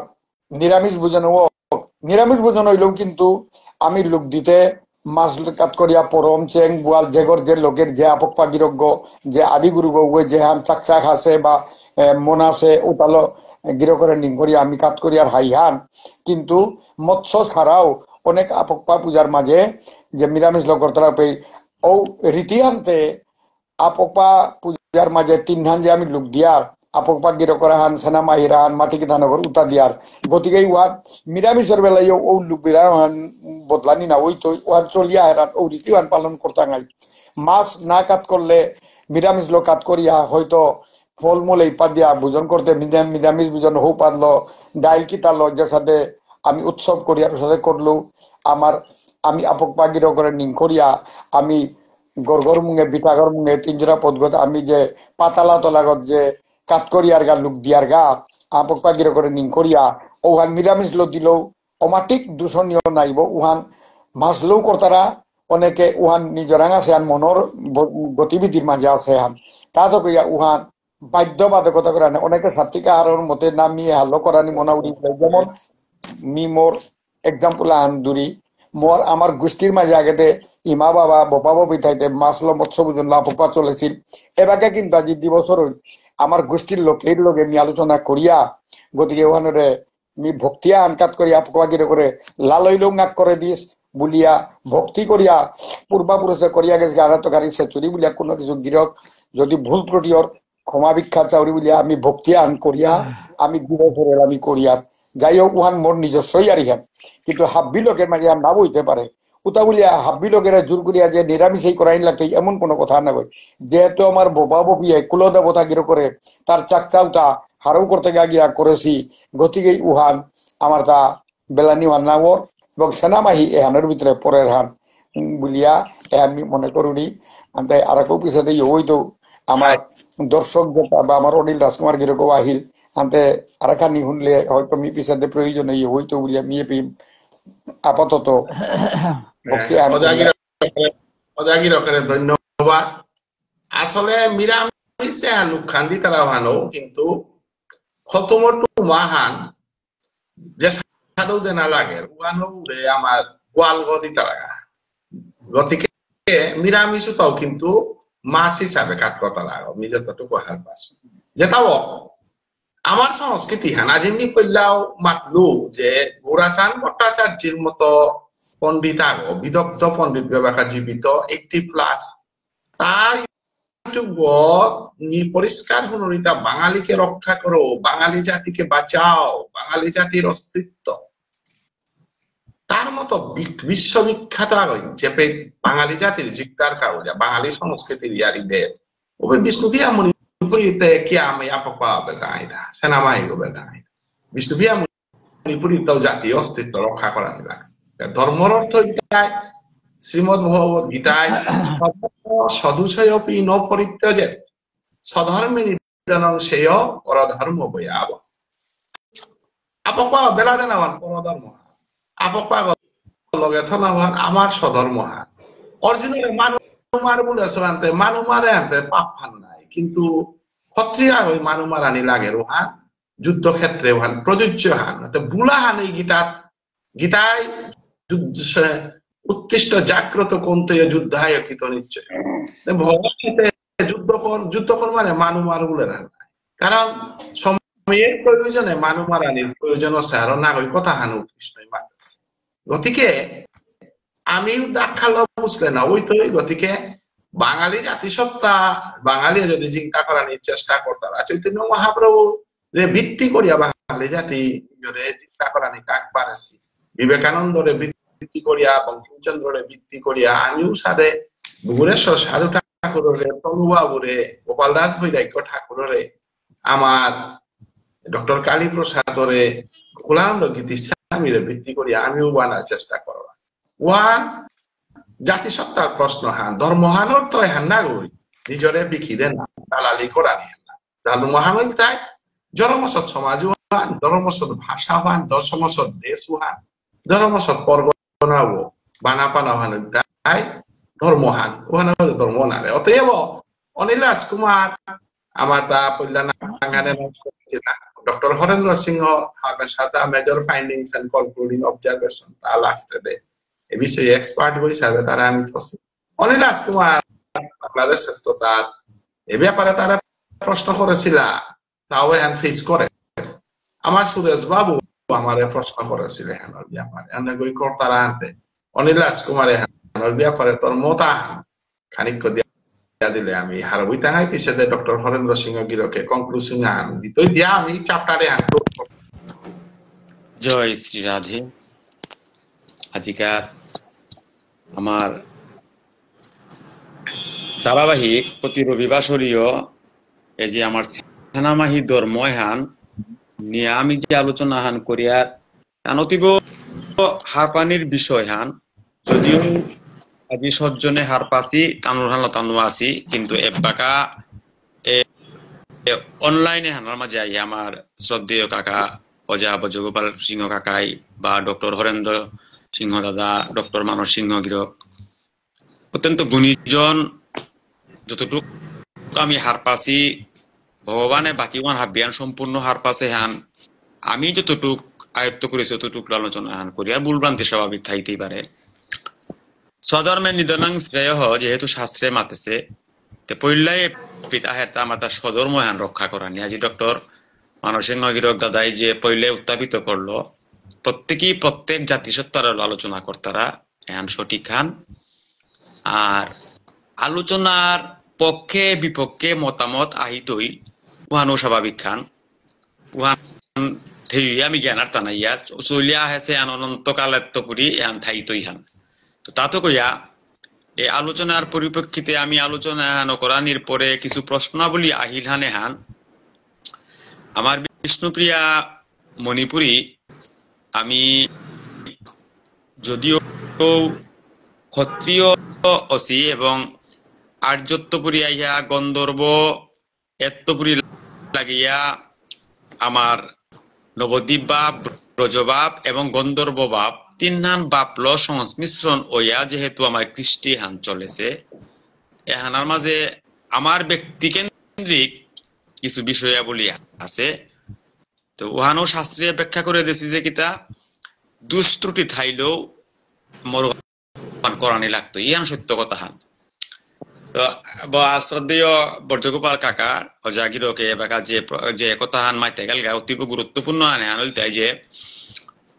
নিরামিষ ভোজন হোক, নিরামিষ ভোজন হইলেও কিন্তু আমি লোক দিতে মাছ কাত করিয়া পরম চেং, বুয়াল, যেগর যে লোকের যে আপকপা গিরকগ, যে আদি গুরুগ, ওই যে হান চাকচাক আছে বা, এ, মন আছে, ওটালো গিরকরে নিং করিয়া আমি কাত করিয়ার হাইহান। কিন্তু মৎস্য ছাড়াও অনেক আপকপা পূজার মাঝে যে নিরামিষ লোক করতারা পেয়ে ও রীতি আনতে আপকপা পূজার মাঝে তিনহান যে আমি লোক দিয়ার, আপকপা গিরকরা হান, সেনা মাহিরা হান, মাটি কিধানগর উতা দিয়ার। গতিকে ওয়ান নিরামিষের বেলায় ও লোক বিরা হান বদলানি না ওই তো ওয়ান চলিয়া হেরান ও রীতি হান পালন করতাঙাই। মাছ না কাত করলে নিরামিষ লোক কাত করিয়া হয়তো ফলমূল এই পাত দিয়া ভোজন করতে নিরাম-, নিরামিষ ভোজন হৌ পাতলো, ডাইল কিতালো, যে সাথে আমি উৎসব করিয়ার সাথে করলু, আমার আমি আপকপা গিরকরে নিং করিয়া আমি গরগর মুঙে, বিটাগর মুঙে, তিনজোড়া পদগত আমি যে পাতালা তলাগত যে কাত করিয়ার গা, লুক দিয়ার গা, আপকপা গিরকরে নিং করিয়া, ওহান নিরামিষ লো দিলেও অমাটিক দূষণীয় নাইব, উহান মাছ লো করতারা, অনেকে উহান নিজরাং আছে আর মনর ব-, গতিবিধির মাঝে আছে হান। তা তো কইয়া উহান বাধ্যবাধকতা করে আনে। অনেকে সাত্বিক আহারর মতে না মি হালো করানি মনা উড়ি যায়। যেমন মি মোর example আন দূরি, মোর আমার গোষ্ঠীর মাঝে আগেতে ইমা বাবা, বপা বপি থাইতে মাছ লো মৎস্য ভোজন লো আপকপা চলেছিল। এবাকে কিন্তু আজি দুই বছর হইল আমার গোষ্ঠীর লোকের লগে মি আলোচনা করিয়া, গতিকে ওখানে মি ভক্তি আন কাত করিয়া আপকপা গিরকরে লালই লৌঙাক করে দিস বুলিয়া ভক্তি করিয়া পূর্বাপুরুষে করিয়া গেছে আনাত গাড়ি সেচুরি বুলিয়া কোনো কিছু গিরক যদি ভুল ত্রুটি অর ক্ষমা ভিক্ষা চাউরি বুলিয়া আমি ভক্তি আন করিয়া আমি দিবস ধরে আমি করিয়ার। যাই হোক, উহান মোর নিজস্বই আর ইহান। কিন্তু হাব্বি লোকের মাঝে আর না বইতে পারে। উতা বুলিয়া হাব্বি লোকেরা জোর করিয়া যে নিরামিষেই করাই লাগতো এমন কোনো কথা না কই। যেহেতু আমার বোবা বপিয়ে কুলদেবতা গিরকরে তার চাকচাউতা হারৌ করতে গিয়া গিয়া করেছি, গতিকে উহান আমার তা বেলানি ওয়ান নাগর এবং সেনাবাহি এহানোর ভিতরে পরের হান, উম, বুলিয়া এহান মি মনে করুরি। আনতে আরাকো পিছাতে ইয়ে হইতো আমার দর্শক যেটা বা আমার অনিল রাজকুমার গিরকও আহিল, আনতে আরাকানি শুনলে হয়তো মি পিছাতে প্রয়োজন ইয়ে হইতো বুলিয়া মি এপি আপাতত ভক্তি আন করিয়া। সজাগি রকরে, সজাগি রকরে ধন্যবাদ। আসলে নিরামিষে হালু খান্দি তারা হানো, কিন্তু খতমর টুমাহান যে সাধু দেনা লাগে, উহানো উড়ে আমার গোয়াল গদি তারা। গতিকে নিরামিষ তাও কিন্তু মাছ হিসাবে কাজ করতে লাগে, আমি যতটুকু হার পাস। যেটাও আমার সংস্কৃতি হান, আজি মি কইলাও মাতলু যে গোরাচান ভট্টাচার্যের মতো পণ্ডিত আগো, বিদগ্ধ পণ্ডিত বেবাকা জীবিত, এইটটি প্লাস। তার YouTube নি পরিষ্কার হুনুরিতা বাঙালিকে রক্ষা করো, বাঙালি জাতিকে বাঁচাও, বাঙালি জাতির অস্তিত্ব। তার মতো বি-, বিশ্ববিখ্যাত আগই, যে পে-, বাঙালি জাতির জিকদার কাউজা, বাঙালি সংস্কৃতির ইয়ারি দে। ওবে বিষ্ণুপ্রিয়া মণিপুরীতে কি আমি আপকপা বেদায়দা, সেনাবাহিনী বেদায়দা। বিষ্ণুপ্রিয়া মণিপুরী তো জাতীয় অস্তিত্ব রক্ষা করা নিলা। ধর্মর অর্থ গীতায়, শ্রীমদ্ ভগবত গীতায়, "সধর্ম সদুষয়পি ন পরিত্যজেৎ, স্বধর্মে নিধনং শ্রেয় পরধর্ম ভয়াবহ।" আপকপা বেলা দেনা হান পরধর্ম হান। আপকপা লগে থনা হান আমার স্বধর্ম হান। অর্জুনরে মানু মার বুলে আসলান্তে, মানু মারে আনতে পাপ হান নাই। কিন্তু ক্ষত্রিয় ওই মানু মারানি লাগে রোহান, যুদ্ধক্ষেত্রে ওহান প্রযোজ্য হান। তো বুলা হান এই গীতাত, গীতায় যুদ্ধ, সে, "উত্তিষ্ঠ জাগ্রত কৌন্তেয় যুদ্ধায় কৃত নিশ্চয়।" তো ভগবান এতে যুদ্ধ কর, যুদ্ধ কর মানে মানু মার বুলে না। কারণ সম- সময়ের প্রয়োজনে মানু মারানির প্রয়োজন আছে, আরো নাগরিক কথা হানু কৃষ্ণই মাতেছে। গতিকে আমি দাখালো বুঝলে না, ওই তো ওই গতিকে বাঙালি জাতিসত্তা, বাঙালি যদি চিন্তা করানির চেষ্টা করতারা, চৈতন্য মহাপ্রভু রে ভিত্তি করিয়া বাঙালি জাতি রে চিন্তা করানি কাক পারেছি, বিবেকানন্দরে ভিত্তি করিয়া, বঙ্কিমচন্দ্ররে ভিত্তি করিয়া, আমিও সাদে ভুবনেশ্বর সাধু ঠাকুররে, তনুবাবুরে, গোপাল দাস বৈরাগ্য ঠাকুররে, আমার ডক্টর কালীপ্রসাদরে, গোকুলানন্দ গীতিস্বামীরে ভিত্তি করিয়া আমিও বানার চেষ্টা করলাম। ওয়ান জাতিসত্তার প্রশ্ন হান, ধর্মহানর তো হান না গই, নিজরে বিকি দেন না, দালালি করানি হান না। ধর্মহান তাই ধর্মসৎ সমাজ হান, ধর্মসৎ ভাষা হান, ধর্মসৎ দেশ হান, ধর্মসৎ পরগনা ও বানাপানা হান তাই ধর্মহান, ওহান ধর্ম না রে। অতএব অনিল রাজকুমার আমার তা পইলা না গানে নষ্ট হয়েছে না। ডক্টর হরেন্দ্র সিংহ, হারমেশা তা major findings and concluding observation তা লাস্টে দে। এ বিষয়ে এক্সপার্ট হিসাবে তারা আমি থসি। অনিল রাজকুমার বাংলাদেশের তো তার এ ব্যাপারে তারা প্রশ্ন করেছিলা, তাও এহান ফেস করে। আমার সুরেশ বাবু আমারে প্রশ্ন করেছিল এহানর ব্যাপারে। এনে গই করতারা আনতে। অনিল রাজকুমার এহানর ব্যাপারে তোর মত আহান খানিক দিয়া দিলে আমি হারবই তাহাই পিছে ডক্টর হরেন্দ্র সিংহ গিরকে কনক্লুশন আহান দিতই দিয়া আমি চ্যাপ্টারে আহান ক্লোজ করব। জয় শ্রী রাধে। আজিকার আমার ধারাবাহিক প্রতি রবিবাসরীয় এই যে আমার সেনামাহি ধর্ম এহান নিয়ে আমি যে আলোচনা হান করিয়ার, কারণ অতীব হারপানির বিষয় হান, যদিও আজি সজ্জনে হারপাসি, তানুর হান লতানু আসি, কিন্তু এবাকা এ, এ, অনলাইনে হানার মাঝে আই আমার শ্রদ্ধেয় কাকা, অজা ব্রজগোপাল সিংহ কাকাই বা ডক্টর হরেন্দ্র সিংহ দাদা, ডক্টর মানস সিংহ গিরক, অত্যন্ত গুণীজন, যতটুক আমি হারপাসি, ভগবানে বাকি ওয়ান হাবিয়ান সম্পূর্ণ হারপাসে হান, আমি যতটুক আয়ত্ত করেছি, ততটুক আলোচনা হান করি, আর ভুল ভ্রান্তি স্বাভাবিক থাইতেই পারে। স্বধর্মে নিধনাং শ্রেয়ঃ, যেহেতু শাস্ত্রে মাতেছে, তে পইলাই পিতা হেতা মাতা স্বধর্ম হান রক্ষা করানি। আজি ডক্টর মানসিংহ গিরক দাদাই যে পইলে উত্থাপিত করলো, প্রত্যেকেই প্রত্যেক জাতিসত্তার আলোচনা করতারা, এহান সঠিক হান। আর আলোচনার পক্ষে বিপক্ষে মতামত আহিতই, উহানও স্বাভাবিক হান। উহান থেই আমি জ্ঞান আর তানাইয়া চলিয়া আহেছে আন অনন্তকালের তো পুরি এহান থাইতই হান। তো তাতো কইয়া এই আলোচনার পরিপ্রেক্ষিতে আমি আলোচনা এহান করানির পরে কিছু প্রশ্নাবলী আহিল হান এহান। আমার বিষ্ণুপ্রিয়া মণিপুরী, আমি যদিও ক্ষত্রিয় অসি এবং আর্যত্ব পুরি আইয়া গন্ধর্ব এত্ত পুরি লাগিয়া আমার নবদ্বীপ ভাব, ব্রজভাব এবং গন্ধর্ব ভাব তিনহান ভাবল সংমিশ্রণ ওয়া যেহেতু আমার কৃষ্টি হান চলেছে, এহানার মাঝে আমার ব্যক্তিকেন্দ্রিক কিছু বিষয়াবলী আছে। তো ওহানও শাস্ত্রীয় ব্যাখ্যা করে দিছি যে কিতা দুষ ত্রুটি থাইলেও মরুপান করানি লাগতো, ইয়ান সত্য কথা হান। তো বা শ্রদ্ধেয় ব্রজগোপাল কাকা অজাগিরকে এবাকা যে প্র-, যে কথা হান মাইতে গেলগা অতীব গুরুত্বপূর্ণ আনে আনল তাই যে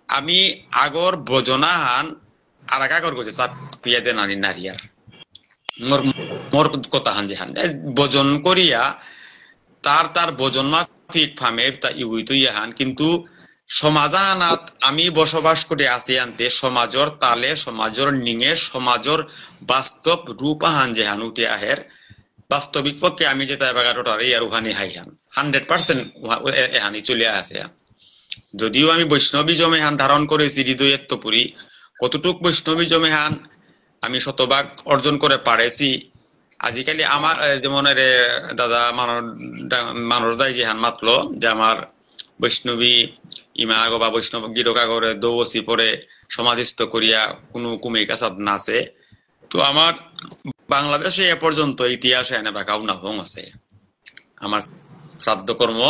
আমি আগর বজনা হান আর আগর গজে চাপিয়া দেন আনি নারিয়ার। মোর, মোর কথা হান যে হান, এ, বজন করিয়া তার তার বজন মাফিক ফামে তা ইউই তো ইয়া হান, কিন্তু সমাজ আনাত আমি বসবাস করে আছি আনতে সমাজর তালে, সমাজর নিঙে, সমাজর বাস্তব রূপ আহান যে হান উঠে আহের, বাস্তবিক পক্ষে আমি যেটা এবাকা টোটারি আর উহানি হাই হান, হান্ড্রেড পার্সেন্ট এহানি চলে আছে হান। যদিও আমি বৈষ্ণবিজম এহান ধারণ করেছি হৃদয়ের তপুরি, কতটুক বৈষ্ণবিজম এহান আমি শতভাগ অর্জন করে পারেছি। আজিকালি আমার, এ, যেমন এরে দাদা মানব দা-, মানব দাই যেহান মাতলো যে আমার বৈষ্ণবী ইমা আগো বা বৈষ্ণব গিরক আগরে দৌসি পরে সমাধিস্থ করিয়া কোনো কুমির কাছাত নাচে। তো আমার বাংলাদেশে এ পর্যন্ত ইতিহাসে এনে বাকাও না ভং আছে। আমার শ্রাদ্ধ কর্ম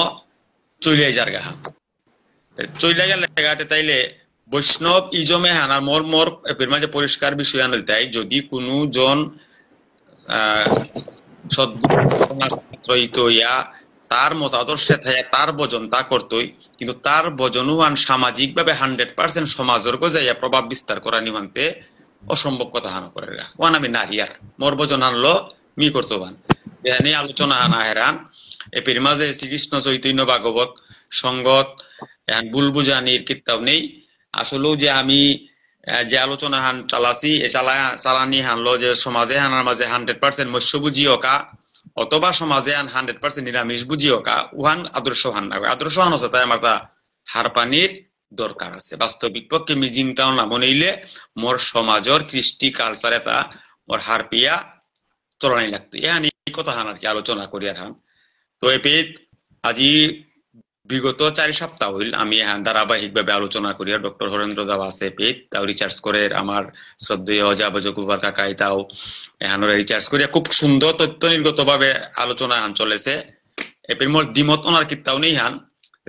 চলিয়াই যার গাহা। চলে গেলে গাতে তাইলে বৈষ্ণব ইজমে হানার মোর মোর এপির মাঝে পরিষ্কার বিষয় আনল তাই যদি কোনো জন, আহ, সদ্গুরু আশ্রয়িত ইয়া তার মতাদর্শে থাইয়া তার ভজন তা করতই, কিন্তু তার ভজন ওহান সামাজিকভাবে হান্ড্রেড পার্সেন্ট সমাজর গো যাইয়া প্রভাব বিস্তার করানি ওহানতে অসম্ভব কথা হান করের গা। ওহান আমি নারিয়ার, মোর ভজন হানলো মি করতো হান। এহানি আলোচনা হান আহেরান, এপির মাঝে শ্রীকৃষ্ণ চৈতন্য ভাগবত সংঘত এহান ভুল বুঝানির কিত্তাও নেই। আসলেও যে আমি, আহ, যে আলোচনা হান চালাছি, এ চালা-, চালানি হানলো যে সমাজে হানার মাঝে হান্ড্রেড পার্সেন্ট মৎস্য বুঝিও কা, অথবা সমাজে হান হান্ড্রেড পার্সেন্ট নিরামিষ বুঝিও কা, উহান আদর্শ হান না। আদর্শ হান হচ্ছে তাই আমার তা হারপানির দরকার আছে। বাস্তবিক পক্ষে মি জিনতাও না বনেইলে মোর সমাজর কৃষ্টি কালচার এটা মোর হারপিয়া চলানি লাগতো। এহানি কথা হান আর কি আলোচনা করিয়ার হান। তো এপিত আজি বিগত চারি সপ্তাহ হইল আমি এহান ধারাবাহিকভাবে আলোচনা করিয়ার। ডক্টর হরেন্দ্র দাও আছে এপিত, তাও রিসার্চ করে আমার শ্রদ্ধেয় অজা বজকুবার কাকাই তাও এহানরে রিসার্চ করিয়া খুব সুন্দর তথ্য নির্গতভাবে আলোচনা হান চলেছে। এপির মোর দ্বিমত অনার কিত্তাও নেই হান।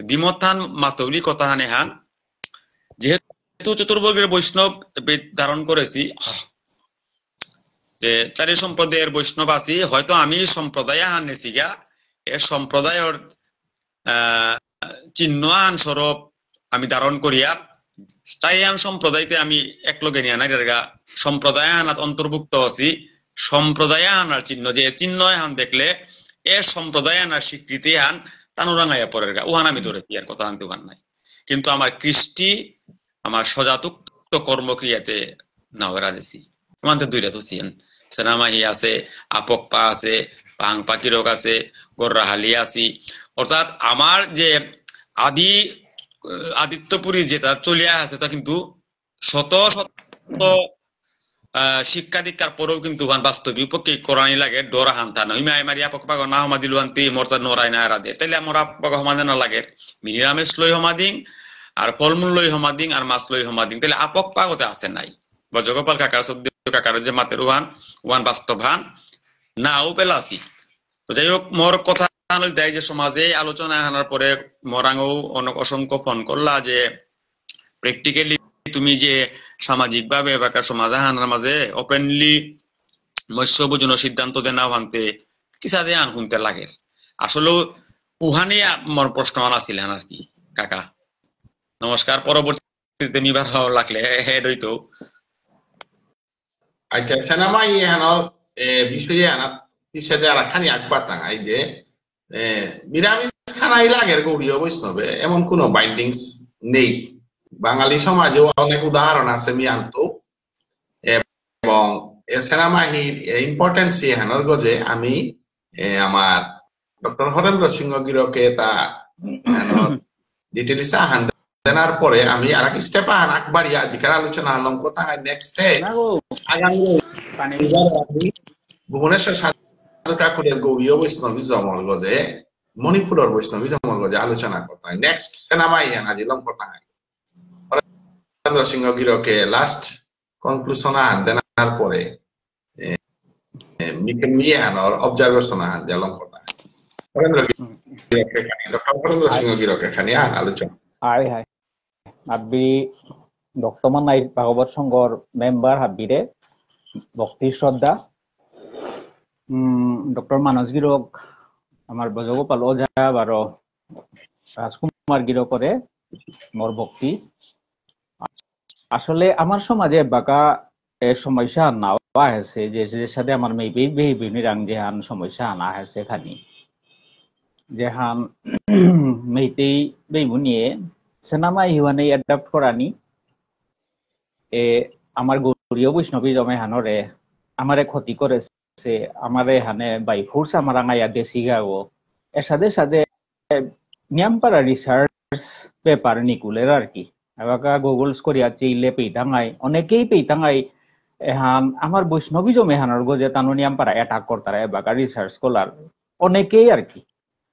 দ্বিমত হান মাতৌরি কথা হানে হান। যেহেতু চতুর্বর্গের বৈষ্ণব এপিত ধারণ করেছি, যে চারি সম্প্রদায়ের বৈষ্ণব আছি, হয়তো আমি সম্প্রদায় আহান নেছিগা, এ সম্প্রদায়র, আহ, চিহ্ন আহান স্বরূপ আমি ধারণ করিয়া, চারি আহান সম্প্রদায়তে আমি একলগে নিয়া নাই, এরগা সম্প্রদায় আহানাত অন্তর্ভুক্ত আছি, সম্প্রদায় আহানার চিহ্ন, যে চিহ্ন আহান দেখলে এ সম্প্রদায় আহানার স্বীকৃতি আহান তানুরাঙাইয়া পড়েরগা, উহান আমি ধরেছি, আর কথা আনতে উহান নাই। কিন্তু আমার কৃষ্টি, আমার সজাতুক্ত কর্মক্রিয়াতে নাওরা দেছি। মানতে দুইটা তো সিয়ান। সেনামাহি আছে, আপকপা আছে, পাংপা কিরক আছে, গররাহালি আছি। অর্থাৎ আমার যে আদি, আহ, আদিত্যপুরী যেটা চলিয়া আছে, তা কিন্তু শত শত, আহ, শিক্ষা দীক্ষার পরেও কিন্তু ওহান বাস্তবিক পক্ষে করানি লাগে, ডরা হান্তা না। হিমা এমারি আপকপা না হমা দিলুয়ান্তি, মরতা নরাই না এরা দে। তাইলে আমার আপকপা হমাদে না লাগে। মিনিরামেশ লই হমাদিং, আর ফলমূল লই হমাদিং, আর মাছ লই হমাদিং। তাইলে আপকপা ওতে আছে নাই। ব্রজগোপাল কাকার, সদ্য কাকার যে মাতের ওহান, ওহান বাস্তব হান, না ও পেলাসি। তো যাই হোক, মোর কথা হল তাই যে সমাজে আলোচনা আনার পরে মোরাঙও অনেক অসংখ্য ফোন করলা যে প্র্যাকটিক্যালি তুমি যে সামাজিকভাবে এবাকা সমাজ আহানার মাঝে ওপেনলি মৎস্য ভোজন সিদ্ধান্ত দেনা ভাঙতে কিসাদে আন শুনতে লাগে। আসলে উহানি আ-, মোর প্রশ্ন আন আছিল হান আর কি, কাকা। নমস্কার, পরবর্তীতে মি বার হওয়া লাগলে হেড হইতো। আচ্ছা, সেনামা ইয়ে হানর, এ, বিষয়ে আনা, পিছে যে আর খানি আকবার তাঙাই যে, এ, নিরামিষ খানাই লাগের গৌড়ীয় বৈষ্ণবে, এমন কোনো বাইন্ডিংস নেই। বাঙালি সমাজেও অনেক উদাহরণ আছে মিয়ান্ত। এবং এ সেনামাহির এ ইম্পর্টেন্স ইয়ে হানর গজে আমি, এ, আমার ডক্টর হরেন্দ্র সিংহ গিরকে তা, এ, ডিটেলস আহান দেনার পরে আমি আর এক স্টেপ আহান আকবার ইয়া অধিকার আলোচনা হান লম করতাম। নেক্সট স্টেপ না গো। আগামী পানি। রবিবার আমি ভুবনেশ্বর সাধু ঠাকুরের গৌড়ীয় বৈষ্ণবিজমর গজে, মণিপুরের বৈষ্ণবিজমর গজে আলোচনা করতাম। নেক্সট সেনামাহি হান আজি লম করতাম। হরেন্দ্র সিংহ গিরকে লাস্ট কনক্লুশন আহান দেনার পরে, এ, এ, মিকে মিয়ে হানর অবজারভেশন আহান দিয়া লম করতাম। হরেন্দ্র হুম। গিরকে খানি, ডক্টর হরেন্দ্র সিংহ গিরকে খানি আহান আলোচনা। আয় হায়। হাব্বি ভক্তমান নাই ভাগবত সংঘর মেম্বার হাব্বিরে ভক্তি শ্রদ্ধা। উম, ডক্টর মানস গিরক, আমার ব্রজগোপাল ওঝা বারো রাজকুমার গিরকরে মোর ভক্তি। আসলে আমার সমাজে বাকা এ সমস্যা নাও আহেছে যে, যে সাথে আমার মেইপেই বেইবুনিরাং যেহান সমস্যা আনা আহেছে খানি। যেহান মেইতেই বেইবুনিয়ে সেনামাই হিওয়ানে অ্যাডাপ্ট করানি। এ, আমার গৌড়ীয় বৈষ্ণবিজম এহানরে আমারে ক্ষতি করেছে, আমারে হানে by force আমার আঙাইয়া দেশি গাবো। এর সাথে সাথে নিয়াম পারা রিসার্চ পেপার নিকুলের আর কি। এবাকা Google করিয়া চেইলে পেইতাঙাই, অনেকেই পেইতাঙাই এহান আমার বৈষ্ণবিজম এহানর গজে তানু নিয়াম পারা অ্যাটাক করতারা এবাকা রিসার্চ স্কলার অনেকেই আর কি।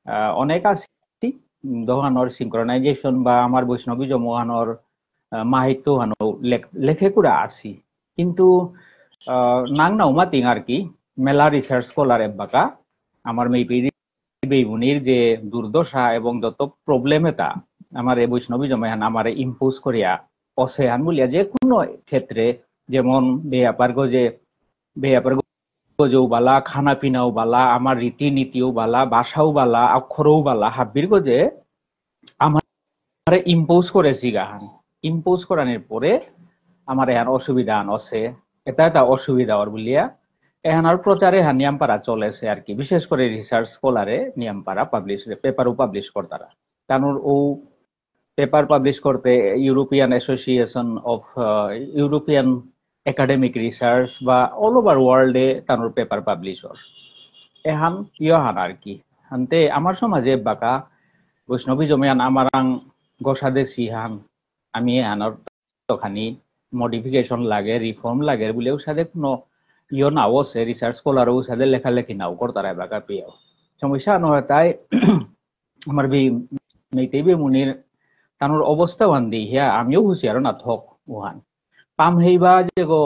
আহ, অনেক আছি, দোহানোর সিনক্রোনাইজেশন বা আমার বৈষ্ণবিজম ওহানোর, আহ, মাহাত্ম্য ওহানো লেখ-, লেখে করে আছি। কিন্তু, আহ, নাং নাও মাতিং আর কি, মেলা রিসার্চ স্কলার এবাকা, আমার মেইপেই বেইবুনির যে দুর্দশা এবং যত প্রবলেম এটা আমার এই বৈষ্ণবিজম এহান আমারে ইম্পোজ করিয়া অসেহান বলিয়া যে কোনো ক্ষেত্রে যেমন বেয়াপার গজে, বেয়াপার গজেও বালা, খানা পিনাও বালা, আমার রীতিনীতিও বালা, ভাষাও বালা, অক্ষরও বালা, হাব্বির গজে আমারে ইম্পোজ করেসি গাহান। ইম্পোজ করানির পরে আমার এহান অসুবিধা আন আছে, এটা এটা অসুবিধা অর বুলিয়া এহান আর প্রচারে হান নিয়াম পারা চলেছে আর কি, বিশেষ করে রিসার্চ স্কলারে নিয়াম পারা পাবলিশ, পেপারও পাবলিশ করতারা। তানুর ও পেপার পাবলিশ করতে European association of European academic research বা অল ওভার ওয়ার্ল্ডে তানুর পেপার পাবলিশ অর। এহান ইয়হান আর কি। হানতে আমার সমাজে বাকা বৈষ্ণবিজম এহান আমারাং গোসাদে সিহান, আমি এহানর তখানি মডিফিকেশন লাগে, রিফর্ম লাগে বুলে উসাদে কোনো ইয় নাও আছে, রিসার্চ স্কলারও উসাদে লেখালেখি নাও করতারা বাকা পিয়াও। সমস্যা নহয় তাই আমার বি মেইতেই বি মুনির তানুর অবস্থা ওহান দি হিয়া আমিও হুঁশিয়ার না থক ওহান। পাম হেইবা যে গো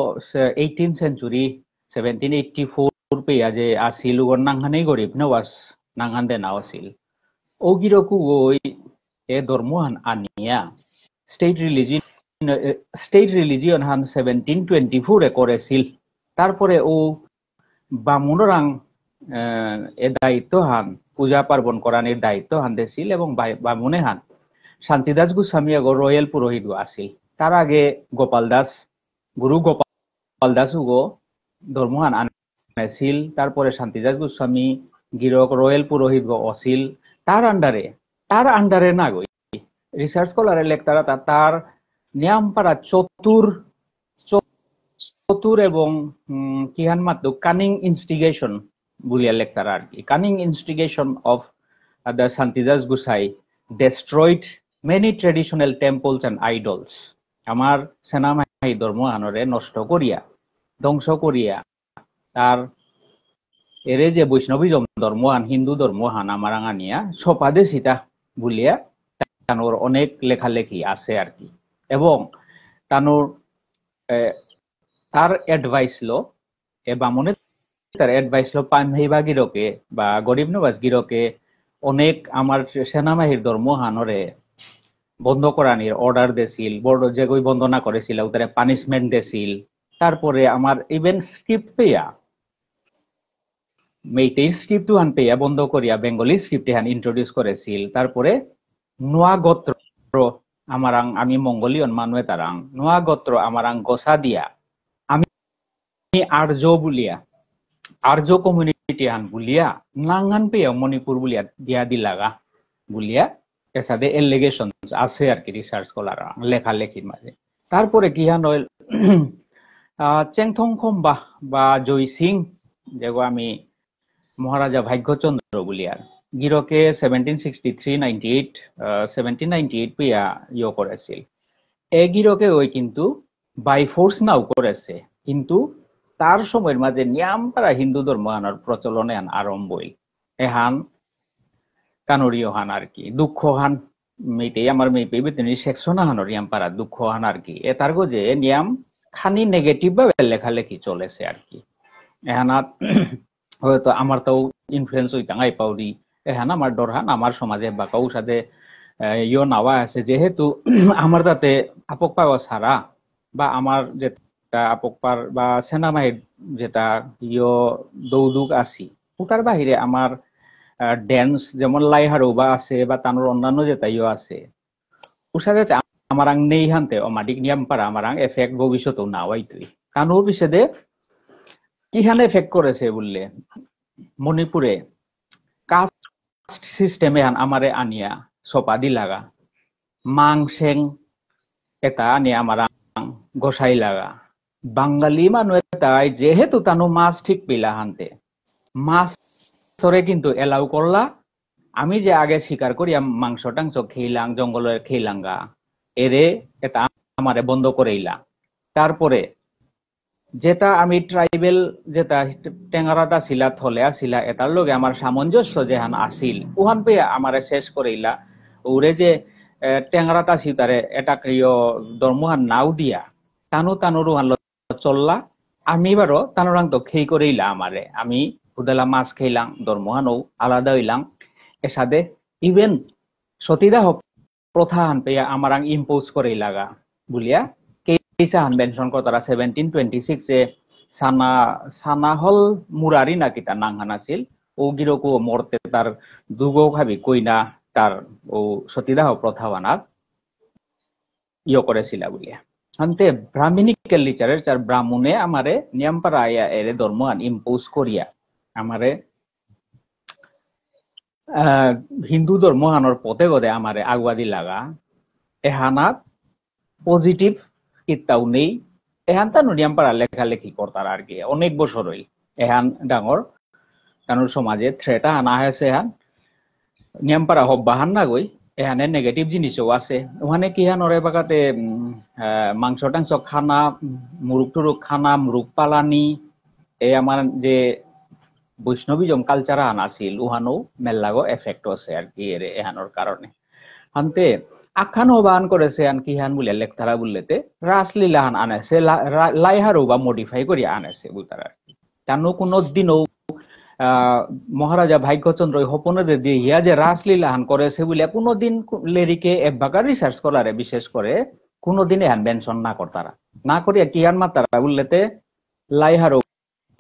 eighteen century, seventeen eighty four পেয়া যে আসিল উগর নাংহানেই গরিব নওয়াজ নাংহান দে নাও আসিল। ও গিরকু গই এ ধর্মহান আনিয়া স্টেট রিলিজিয়ন, স্টেট রিলিজিয়ন হান সেভেন্টিন টোয়েন্টি ফোর এ করেছিল। তারপরে ও বামুনরাং, আহ, এ দায়িত্ব হান, পূজা পার্বণ করানির দায়িত্ব হান দেছিল এবং বাই-, বামুনে হান শান্তিদাস গোস্বামী এগো রয়্যাল পুরোহিত গো আছিল। তার আগে গোপাল দাস, গুরু গোপাল দাস উগো ধর্ম হান আনেছিল, তারপরে শান্তিদাস গোস্বামী গিরক রয়্যাল পুরোহিত গো অছিল, তার আন্ডারে, তার আন্ডারে না গই। রিসার্চ স্কলারে লেখতারা তা-, তার নিয়াম পারা চতুর, চতুর এবং, উম, কিহান মাতু কানিং ইনস্টিগেশন বুলিয়া লেখতারা আর কি। Cunning instigation of the Santidas Gosai destroyed many traditional temples and idols. আমার সেনামাহি ধর্ম হানরে নষ্ট করিয়া, ধ্বংস করিয়া, তার এরে যে বৈষ্ণবিজম ধর্ম হান, হিন্দু ধর্ম হান আমার আঙানিয়া সপাদে সিতা বুলিয়া তানুর অনেক লেখালেখি আছে আর কি। এবং তানুর, এ, তার অ্যাডভাইস লো, এ বামুনে তার অ্যাডভাইস লো পাম হেইবা গিরকে বা গরিব নওয়াজ গিরকে অনেক আমার সেনামাহির ধর্ম হানরে বন্ধ করানির অর্ডার দেছিল, বড় যেগই বন্ধ না করেছিল, উতারে পানিশমেন্ট দেছিল। তারপরে আমার ইভেন স্ক্রিপ্ট পেয়া, মেইতেই স্ক্রিপ্ট হান পেয়া বন্ধ করিয়া বেঙ্গলি স্ক্রিপ্ট হান ইন্ট্রোডিউস করেছিল। তারপরে নোয়া গোত্র, আমারাং, আমি মঙ্গোলিয়ন মানুয়ে তারাং, নোয়া গোত্র আমারাং গোসা দিয়া, আমি আর্য বুলিয়া, আর্য কমিউনিটি হান বুলিয়া, নাঙহান পেয়া মণিপুর বুলিয়া দিয়া দিলাগা বুলিয়া, এসাদে এলিগেশন আছে আর কি রিসার্চ স্কলার লেখালেখির মাঝে। তারপরে কি হান হইল, আহ, চেংথং খম্বা বা জয় সিং, যেগো আমি মহারাজা ভাগ্যচন্দ্র বুলিয়ার, গিরকে seventeen sixty three ninety eight, আহ, সেভেন্টিন নাইনটি এইট পিয়া ইয়ে করেছিল। এ গিরকে ওই কিন্তু বাই ফোর্স নাও করেছে, কিন্তু তার সময়র মাঝে নিয়াম পারা হিন্দু ধর্ম আনার প্রচলন এহান আরম্ভ হইল। এহান কানুরিও হান আর কি, দুঃখ হান, মেইতেই আমার মেইপেই বেতনি সেকশন হানর ইয়াম পারা দুঃখ হান আর কি। এতার গজে নিয়াম খানি নেগেটিভ ভাবে লেখালেখি চলেছে আর কি। এহানাত হয়তো আমার তাও ইনফ্লুয়েন্স হইতাম আই পাউরি। এহান আমার ডর হান আমার সমাজে বাকাও সাথে, আহ, ইয়ো নাওয়া আছে, যেহেতু আমার তাতে আপক পাওয়া সারা বা আমার যেটা আপকপার বা সেনামাহির যেটা ইয়ো দৌদুক আছি, ওটার বাহিরে আমার, আহ, ড্যান্স যেমন লাইহারৌবা আছে বা তানোর অন্যান্য যেটা ইয়ো আছে, ওর সাথে আমার আং নেই হানতে অমাডিক নিয়াম পারা আমার আং এফেক্ট ভবিষ্যতেও না হইতই। কারণ ও পিছেদে কিহান এফেক্ট করেছে বললে, মণিপুরে কাস্ট সিস্টেম এহান আমারে আনিয়া সপা দিলাগা, মাংসেং এটা আনিয়া আমার আং গোসাই লাগা। বাঙালি মানু এতাই যেহেতু তানু মাছ ঠিক পিলা হানতে, মাছ ধরে কিন্তু এলাও করলা। আমি যে আগে শিকার করিয়া মাংস টাংস খেইলাং, জঙ্গলে খেইলাঙ্গা, এরে এটা আমারে বন্ধ করেইলা। তারপরে যেটা আমি ট্রাইবেল, যেটা টেঙারাত আসিলা, থলে আসিলা, এটার লগে আমার সামঞ্জস্য যেহান আসিল, ওহান পেয়ে আমারে শেষ করেইলা। ওরে যে, এ, টেঙারাত আসি তারে এটা ইয় ধর্মহান নাও দিয়া, তানু তানুর ওহান ল চললা। আমি বারো তানুরাং তো খেই করেইলা আমারে। আমি হুদালা মাছ খেইলাং, ধর্মহানও আলাদা হইলাং। এসাদে ইভেন সতীদাহ প্রথা হান পেয়া আমারাং ইম্পোজ করেইলাগা বুলিয়া কেইসা হান মেনশন করতারা সেভেন্টিন টোয়েন্টি সিক্স এ সানা, সানা হল মুরারি না কিতা নাঙহান আছিল, ও গিরকও মরতে তার দুগো হাবি কইনা তার ও সতীদাহ প্রথাহানাত ইয়ে করেছিলা বুলিয়া। হানতে Brahminical literature, ব্রাহ্মণে আমারে নিয়ামপারা আয়া এরে ধর্মহান impose করিয়া আমারে, আহ, হিন্দু ধর্মহানর পথে গদে আমারে আগুয়া দিলাগা। এহানাত positive কিত্তাও নেই। এহান তানু নিয়ামপারা লেখালেখি করতারা আর কি। অনেক বছর হইল। এহান ডাঙর তানুর সমাজে threat আনা হয়েছে এহান। নিয়ামপারা হব্বাহান না গই, এহানে negative জিনিসও আছে। ওখানে কি হান ওরে বাগাতে, উম, আহ, মাংস টাংস খানা, মুরুক টুরুক খানা, মুরুক পালানি, এই আমার যে বৈষ্ণবিজম culture আন আছিল, ওহানো মেল্লাগো effect আছে আর কি এরে এহানোর কারণে। হানতে আখান হবান করেছে আন কি হান বুলে লেখতারা বুললেতে রাসলীলা হান আনেছে, লা-, রা-, লাইহারও বা modify করিয়া আনেছে বুলতারা আর কি। তানু কোনো দিনও, আহ, মহারাজা ভাগ্যচন্দ্র হপনে দে দিয়ে ইয়া যে রাসলীলা হান করেছে বুলে কোনো দিন কু-, লেরিকে এবাকা research করারে বিশেষ করে কোনো দিন এহান mention না করতারা। না করিয়া কি হান মাতারা বুললেতে লাইহারও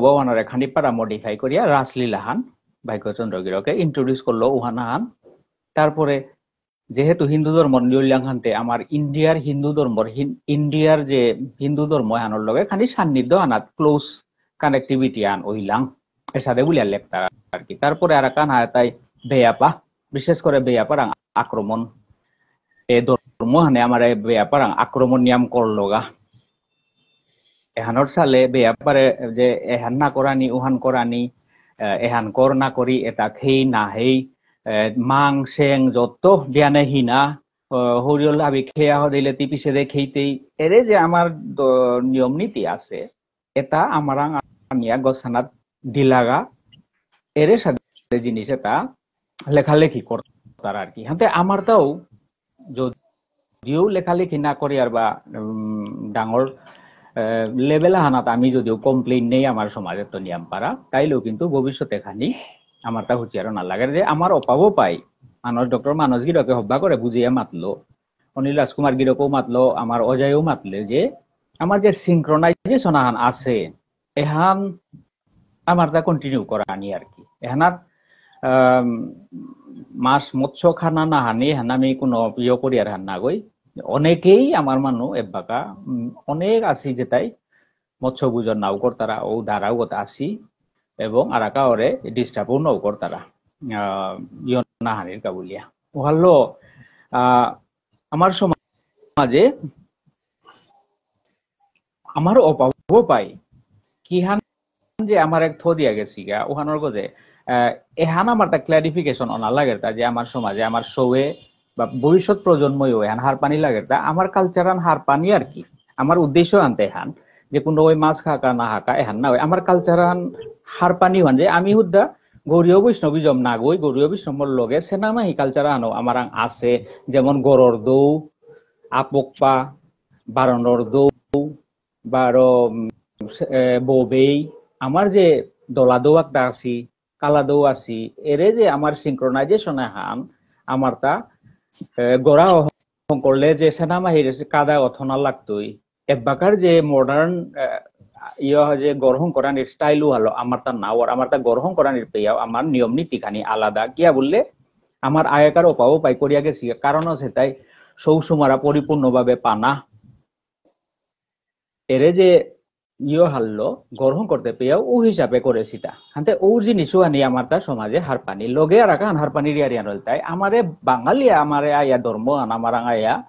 ভগবানরে খানি পারা modify করিয়া রাসলীলা হান ভাগ্যচন্দ্র গিরকে introduce করলো উহানা হান। তারপরে যেহেতু হিন্দু ধর্ম নিয়লিয়াং হানতে আমার ইন্ডিয়ার হিন্দু ধর্মর হিন-, ইন্ডিয়ার যে হিন্দু ধর্ম এহানোর লগে খানি সান্নিধ্য আনাত close connectivity আন ওইলাং এসাদে বুলিয়া লেখতা আর কি। তারপরে আর কান হায় তাই বেয়াপা, বিশেষ করে বেয়াপারাং আক্রমণ, এ ধর্ম হানে আমার বেয়াপারাং আক্রমণ নিয়াম করলগা। এহানোর সালে বেয়াপারে যে এহান না করানি, উহান করানি, আহ, এহান কর না করি, এটা খেই না হেই, আহ, মাং সেং যত বিয়ানে হিনা, আহ, হরিয়ল আবি খেয়া হদিলে তি পিছে দে খেইতেই। এরে যে আমার দ-, নিয়ম নীতি আছে, এটা আমারাং আনিয়া গসানাত দিলাগা, এরে সাথে জিনিস এটা লেখালেখি করতারা আর কি। হাতে আমার তাও যদিও লেখালেখি না করি আর বা, উম, ডাঙর, আহ, level হানাত আমি যদিও complain নেই আমার সমাজে তো নিয়াম পারা, তাইলেও কিন্তু ভবিষ্যতে খানি আমার তা হুঁশিয়ারও না লাগে যে আমার অপাবও পাই। মানস, ডক্টর মানস গিরকে হব্বা করে বুঝিয়া মাতলো, অনিল রাজকুমার গিরকও মাতলো, আমার অজয়ও মাতলে যে আমার যে synchronization আহান আছে, এহান আমার তা continue করানি আর কি। এহানাত, আম, মাছ মৎস্য খানা না হানি, এহান আমি কোনো ইয়ে করি আর হান না গই। অনেকেই আমার মানু এবাকা, উম, অনেক আছি যেতাই মৎস্য ভোজন নাও করতারা, ও ধারাও কথা আছি, এবং আরাকা ওরে disturb ও নাও করতারা, আহ, ইয়ে না হানির কাবুলিয়া। ওহালো, আহ, আমার সমাজে আমার অভাবও পাই। কিহান যে আমার এক থ দিয়া গেছি গা, ওহানোর গজে, আহ, এহান আমার তা clarification অনা লাগে তা যে আমার সমাজে আমার সৌয়ে বা ভবিষ্যৎ প্রজন্ময়ও এহান হারপানি লাগে তা আমার culture আন হারপানি আর কি। আমার উদ্দেশ্য আনতে এহান যে কোনো ওই মাছ খাকা না হাকা এহান না হয়, আমার culture আন হারপানি হন যে আমি হুদ্দা গৌড়ীয় বৈষ্ণবিজম না গই, গৌড়ীয় বৈষ্ণবর লগে সেনামাহি culture আনো আমার আং আছে, যেমন গরর দৌ, আপকপা, বারণর দৌ, বারো, উম, সে-, এ, ববেই, আমার যে দলা দৌ একটা আছি, কালা দৌ আছি, এরে যে আমার synchronization হান, আমার তা, এ, গোড়া হং করলে যে সেনামাহির কাদা অথনা লাগতই। এবাকার যে modern, এ, ইয়ে হয় যে গ্রহণ করানির style হলো, আমার তা নাওয়ার, আমার তা গ্রহণ করানির পেয়াও, আমার নিয়ম নীতি খানি আলাদা। কিয়া বললে, আমার আগেকার ওপাও পাই করিয়া গেছি, কারণ আছে তাই সৌ সুমারা পরিপূর্ণভাবে পানা। এরে যে ইয়ে হারলো, গ্রহণ করতে পেয়াও ও হিসাবে করেছি তা। হানতে ও জিনিসও আনি আমার তা সমাজে হারপানি। লগে আর আকান হারপানি রিয়া রিয়া রইল তাই। আমারে বাঙালি আমারে আয়া ধর্ম আন আমার আয়া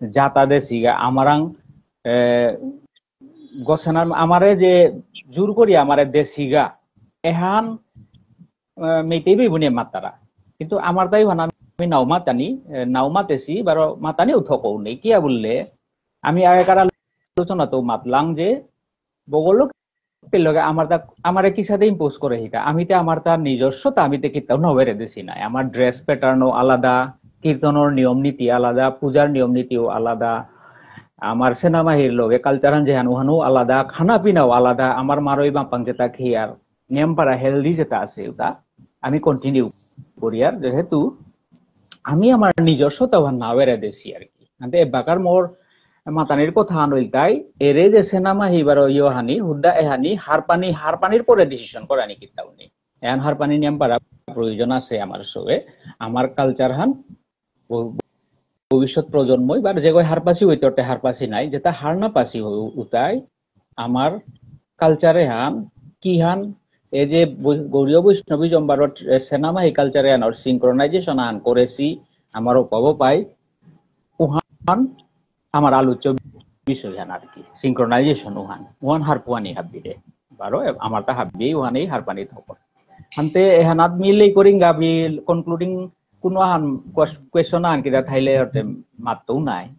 জাতা দেশিগা, আমারাং, এ, গছানার আমারে যে জোর করি আমারে দেশিগা, এহান, এ, মেইতেই বেবুনে মাতারা। কিন্তু আমার তাই হান আমি নাও মাতানি, এ, নাও মাতেছি, বারো মাতানি উঠকও নেই। কিয়া বললে, আমি আগেকার আলোচনা তো মাতলাম যে বগলো লগে আমার তা, আমারে কিসাদে impose করে হিতা। আমি তে আমার তার নিজস্বতা আমি তে কিতাও না বেড়ে দিছি না। আমার dress pattern ও আলাদা, কীর্তনর নিয়ম নীতি আলাদা, পূজার নিয়ম নীতিও আলাদা। আমার সেনামাহির লগে culture আন যেহান ওহানও আলাদা, খানা পিনাও আলাদা। আমার মারই বাপাং যেটা খেয়ার নিয়ম পারা healthy যেটা আছে ওটা আমি continue করি। আর যেহেতু আমি আমার নিজস্বতা ওহান না বেড়ে দিছি আর কি। আনতে এবাকার মোর মাতানির কথা আন ইলতাই, এরে যে সেনামাহি বারো ইয়ো হানি, হুদ্দা এহানি, হারপানি, হারপানির পরে ডিসিশন করানি কিতাউনি। এহান হারপানি নিয়াম পারা প্রয়োজন আছে আমার সবে। আমার কালচার হান ভ-, ভবিষ্যৎ প্রজন্মই, বারো যেগই হারপাসি হইতে হারপাসি নাই, যেটা হার না পাসি হই উতাই, আমার কালচারে হান, কি হান, এ যে বৈ-, গৌড়ীয় বৈষ্ণবিজম বারো, এ, সেনামাহি কালচারে হান, ওর সিনক্রোনাইজেশন হান করেসি, আমার অভাবও পাই, উহান আমার আলোচ্য বিষয় হান আর কি, সিনক্রোনাইজেশন উহান, উহান হারপুয়ানি হাব্বিরে, বারো, এ, আমার তা হাব্বি, উহানেই হারপানি থাকো। আনতে এহানাত মিলেই করিং গাবি কনক্লুডিং কোনো আহান কোয়েশ-, কোয়েশন আহান কিতা থাইলে ওতে মাততেও নাই।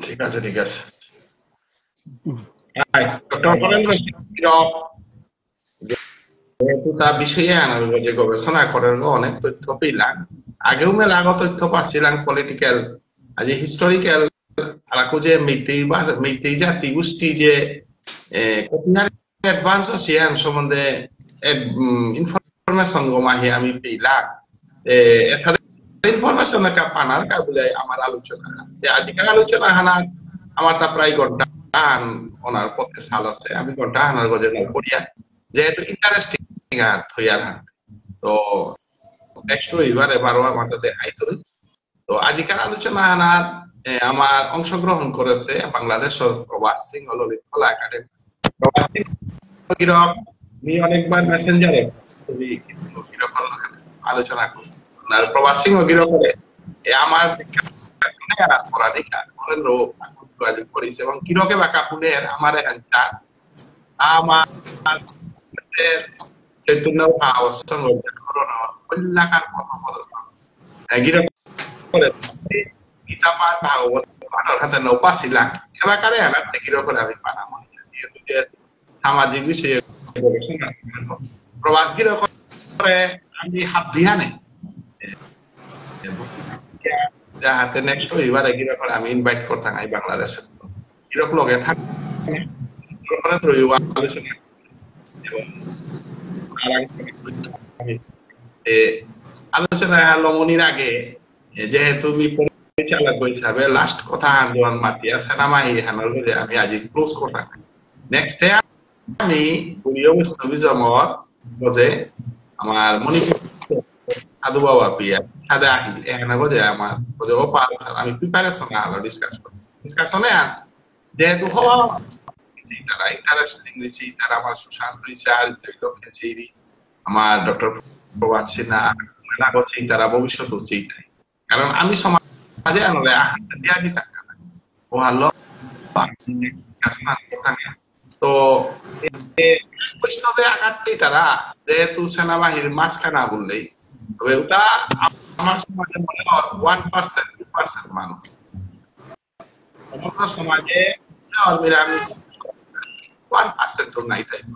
ঠিক আছে, ঠিক আছে। হাই, ডক্টর হরেন্দ্র সিংহ গিরক, যেহেতু তা বিষয়ে আনার যে গবেষণা করেন, অনেক তথ্য পেলাম। আগেও মেলা আগো তথ্য পাচ্ছিলাম পলিটিক্যাল, আজ হিস্টোরিক্যাল, আর আকু যে মেইতেই বা-, মেইতেই জাতি গোষ্ঠী যে, এ, কতিহার অ্যাডভান্স আছে, এহান সম্বন্ধে, এ, উম, ইনফরমেশন গো মাহি আমি পেলাম। এ, এসাদে ইনফরমেশন একা পানার কা বুলে আমার আলোচনা। এ, আজিকার আলোচনা হানা আমার তা প্রায় ঘন্টা হান ওনার পথে সাল আছে। আমি ঘন্টা হানার গজে না পড়িয়া, যেহেতু ইন্টারেস্টিং আর থইয়ার হান। তো, নেক্সট রবিবারে বারো আমার তাতে আইতো। তো আজিকার আলোচনা আনার, এ, আমার অংশগ্রহণ করেছে বাংলাদেশের প্রভাত সিংহ, ললিত কলা একাডেমি। প্রভাত সিংহ গিরক, আমি অনেকবার মেসেঞ্জারে তুমি গিরকর লগে আলোচনা করি। আর প্রভাত সিংহ গিরকরে, এ, আমার শুনে আর পড়া লেখা, হরেন্দ্র যোগাযোগ করিস এবং গিরকে বাকা শুনে আমার এখান চার আমার চৈতন্য ভাব সংগঠন কল্যাণকার কর্মপদ। এ, গিরক করে গীতা পাঠ, ভাগবত পাঠর হাতে নৌপা ছিলাম। এবাকারে হানাতে গিরক করে আমি পানা মনে করি। যেহেতু যে সামাজিক বিষয়ে গবেষণা প্রভাত গিরক করে আমি হাবিয়ানে। যাহাতে নেক্সট রবিবারে গিরক করে আমি ইনভাইট করতাম এই বাংলাদেশে। গিরক লগে থাক। গিরক করে রবিবার আলোচনা। এবং আর আমি, এ, আলোচনা লমনির আগে, এ, যেহেতু আমি পরিচালক হিসাবে লাস্ট কথা আন্দোলন মাতিয়া সেনামাহি হানর গজে আমি আজি ক্লোজ করতাম। নেক্সট টাইম আমি গৌড়ীয় বৈষ্ণবিজমর গজে আমার মণিপুর সাধু বাবা পিয়া সাদে আহিল, এহানর গজে আমার গজে ও পাল স্যার আমি প্রিপারেশন আলো ডিসকাস করি। ডিসকাশনে আর যেহেতু হওয়া, তারা ইন্টারেস্টিং হয়েছে, তারা আমার সুশান্ত হয়েছে, আর দুই লক্ষ চেরি, আমার ডক্টর প্রভাত সিনহা, মেলা করছে, তারা ভবিষ্যৎ হচ্ছে এটাই। কারণ আমি সমাজে আনলে আহান দিয়া দিতাম না। ও হারলো, আমি কাজ না করতাম না। তো, এ, এ, বৈষ্ণবে আঘাত পেয়ে তারা, যেহেতু সেনাবাহিনীর মাঝখানা বললেই, তবে ওটা আমার সমাজে মনে হয় ওয়ান পার্সেন্ট, টু পার্সেন্ট মানুষ। সমগ্র সমাজে আর নিরামিষ ওয়ান পার্সেন্ট তো নাই তাই।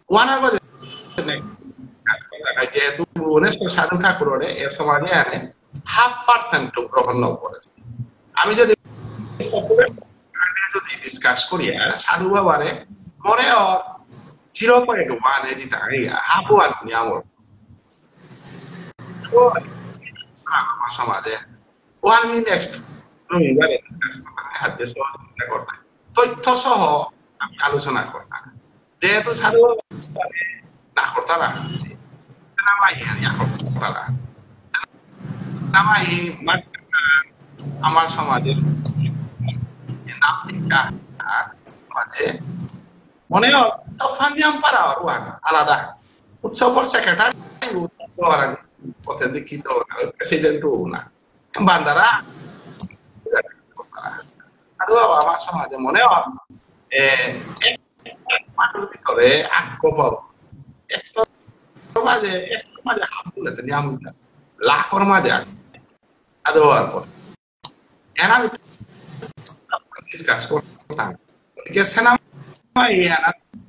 ওয়ান আবার নেই। যেহেতু ভুবনেশ্বর সাধু ঠাকুররে এ সমাজে আনে হাফ পার্সেন্ট তো গ্রহণ না করেছে। আমি যদি যদি ডিসকাস করি আর সাধু বাবারে মনে অর জিরো পয়েন্ট ওয়ান এ দিতে হয়, হাফ ওয়ান নিয়ে আমার। তো আমার সমাজে ওয়ান মি নেক্সট রবিবারে ডিসকাস করতাম, হাতে সহযোগিতা করতাম। তথ্য সহ আমি আলোচনা করতাম। যেহেতু সাধু বাবা না করতারা, না ভাই, না করতারা। না ভাই, মাঝখানে আমার সমাজে নাম লেখা সমাজে মনে হয় তখন নিয়ম পারা আর ওয়ান আলাদা। উৎসবর সেক্রেটারি, উৎসব আর পথে দীক্ষিত না, প্রেসিডেন্ট না। বান্দারা, আর বাবা, আমার সমাজে মনে হয়, এ, এক, এক মানুষ ভিতরে আক্ষ পাবো। একশো মাঝে, একশো মাঝে হাফ বলে তো নিয়ম হইতা। লাখর মাঝে আক্ষ। আর বাবার পর। এর আমি ডিসকাস করতাম। গেছে না,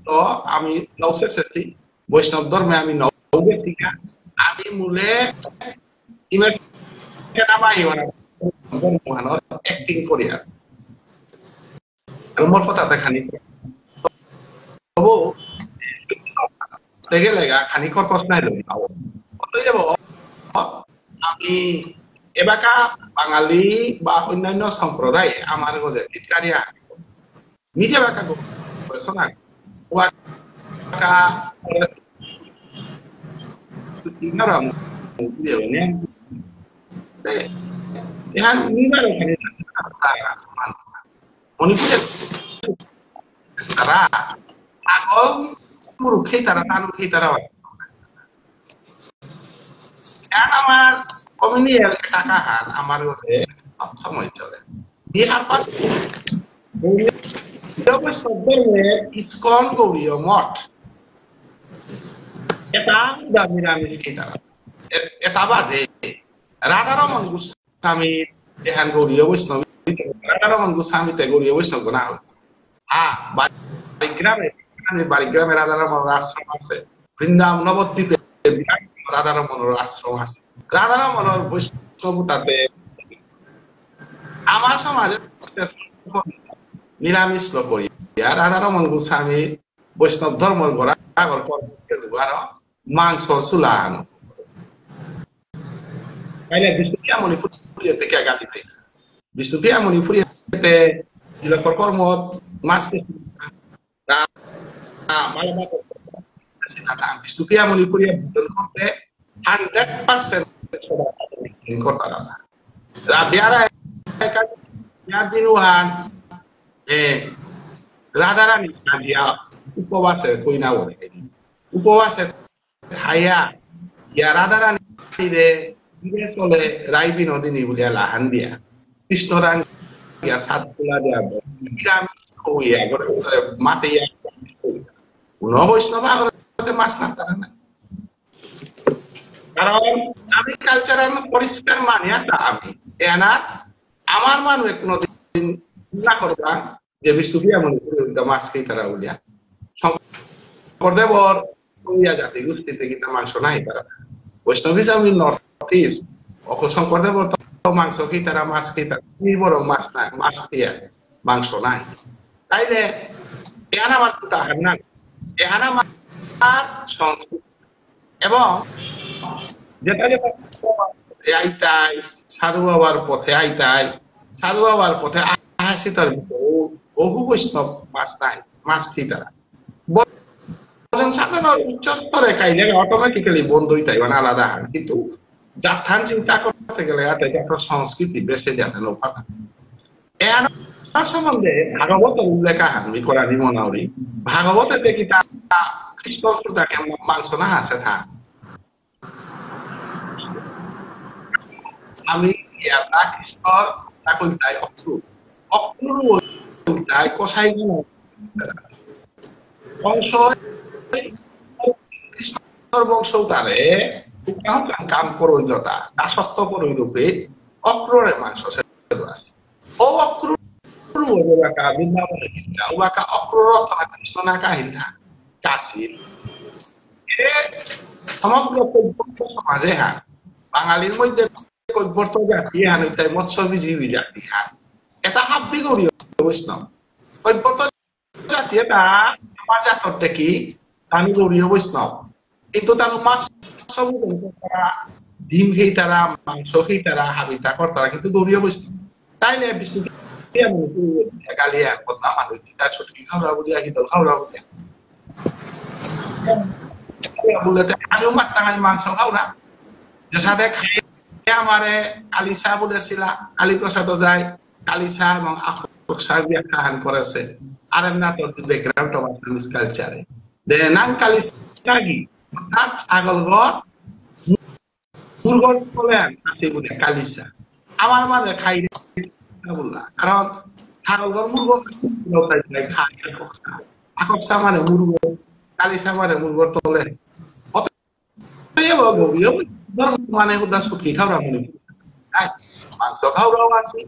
তো আমি নৌসে শেষি, বৈষ্ণব ধর্মে আমি নৌ গেছি না। আমি মূলে ইমেজ সেনাবাহিনী মানে মহানর অ্যাক্টিং করিয়া। আর মোর কথা দেখানি। তবু দেখে লেগা খানি কর্কশ নাই লই পাবো। অতএব আমি এবাকা বাঙালি বা অন্যান্য সম্প্রদায় আমার গজে ভিক্ষারি আহান। নিজে বাকা গো-, করেছে না। ওয়াকা ইনারাম দিয়ে নে। এহান নিবার ওখানে মণিপুরে তারা আগল পুরুখে তারা তানুখে তারা হয়। এহান আমার কমিউনিয়াল টাকা হান আমার গজে সব সময় চলে। বিহার পাস গৌড়ীয় বৈষ্ণব ধর্মে ইস্কন গৌড়ীয় মঠ। এটা দামি দামি সেই তারা। এ-, এটা বাদে রাধারমন গোস্বামী এহান গৌড়ীয় বৈষ্ণব। রাধারমণ গোস্বামীতে গৌড়ীয় বৈষ্ণব না হয়। হ্যাঁ, বাড়িগ্রামে, আমি বাড়িগ্রামে রাধারমণর আশ্রম আছে। বৃন্দাবন নবদ্বীপে বিরাট রাধারমণর আশ্রম আছে। রাধারমণর বৈষ্ণব তাতে আমার সমাজে নিরামিষ লোক করিয়া রাধারমণ গোস্বামী বৈষ্ণব ধর্মর গোড়া আগর কর্ম আরো মাংস চুলা আনো। তাইলে বিষ্ণুপ্রিয়া মণিপুরীতে কে গালি পাই? বিষ্ণুপ্রিয়া মণিপুরীতে জিলা কর্ম মাস তা, তা, মালা মাস তা, বিষ্ণুপ্রিয়া মণিপুরী ভোজন করতে হান্ড্রেড পার্সেন্ট করতারা। রাবিয়ারা একা দিন ওহান, এ, রাধারানী কাঁদিয়া উপবাসে কইনা বলে। উপবাসে খাইয়া, ইয়া রাধারানী রে, দিনে চলে রাই বিনোদিনী বুলিয়া লাহান দিয়া। কৃষ্ণ রাং ইয়া সাত কুলা দিয়া, বিরাম কইয়া, গোটা গোটা মাতে ইয়া। কোনো বৈষ্ণব আগরতে মাছ না তারা না। কারণ আমি কালচার আমি পরিষ্কার মানিয়া তা আমি। এনা আমার মানু এক নদী না করবা, যে বিষ্ণুপ্রিয়া মণিপুরী উল্টা মাছ খেয়ে তারা উলিয়া। শঙ্করদেবর উলিয়া জাতি গোষ্ঠীতে কিন্তু মাংস নাই তারা। Vaishnavism in North East, অকল শঙ্করদেবর তো মাংস খেয়ে তারা, মাছ খেয়ে তারা, নির্ভর মাছ নাই, মাছ খেয়ে মাংস নাই। তাইলে এহান আমার কথা হার না, এহান আমার সংস্কৃতি। এবং যেটা যেটা পথে আইতাই, সাধু বাবার পথে আইতাই, সাধু বাবার পথে আহাসি তার ভিতরে বহু বৈষ্ণব মাছ নাই, মাছ কি তারা। ভজন সাধনার উচ্চ স্তরে কাইলে অটোমেটিক্যালি বন্ধ হইতাই, মানে আলাদা হয়। কিন্তু জাতহান চিন্তা করতে গেলে আর এটা একটা সংস্কৃতি বেঁচে যাতে না পাতা। এহান সম্বন্ধে ভাগবত উল্লেখ আহান মি করানি মনাউরি। ভাগবতে দেখি তা কৃষ্ণ তাকে মাংস না হাসে থা। আমি ইয়াতা কৃষ্ণ তা কইতাই অক্রু। অক্রু কইতাই কসাই গুণ। কংস কৃষ্ণর বংশ তারে উকাম কাম করইলতা। দাসত্ব করইলপে অক্ররে মাংস সে আছে। ও অক্রুর ওবাকা বৃন্দাবনে কিনা, ওবাকা অক্রুর অর্থ না কৃষ্ণ না কাহিল থা, কাশিল। এ সমগ্র কৈবর্ত সমাজে হা, বাঙালির মধ্যে কৈবর্ত জাতি হান ইতাই মৎস্যজীবী জাতি হান। এটা হাব্বি গৌড়ীয় বৈষ্ণব। কৈবর্ত জাতি এটা আমার জাতর দেখি আমি গৌড়ীয় বৈষ্ণব। কিন্তু তার মাছ সব তারা ডিম খেয়ে তারা, মাংস খেয়ে তারা, হাবিতা করতারা, কিন্তু গৌড়ীয় বৈষ্ণব। তাইলে বিষ্ণু গালিয়া বদনাম আর ওই তিনটা ছুটকি খাওয়া বুলিয়া, হিদল খাওয়া বুলিয়া। বুললে তো আমিও মারতাম, আমি মাংস খাও না। যে সাথে খাই আমারে কালিসা বলেছিলা, কালীপ্রসাদ যায়, কালিসা এবং আকসা ব্যাখ্যাহান করেছে। আর এমনি তো ব্যাকগ্রাউন্ড অফ আসামিস কালচারে। দে নাং কালিসা কি? অর্থাৎ ছাগল ঘর, মুরগর তলে আছে বলে কালিসা। আমার মানে খাই রে, বললা। কারণ ছাগল ঘর মুরগ খাই, আকসা। আকসা মানে মুরগ, কালিসা মানে মুরগর তলে। অতএব গৌড়ীয় ধর্ম মানে হুদা ছুটকি খাওয়া মানে। হ্যাঁ, মাংস খাওয়াও আছে।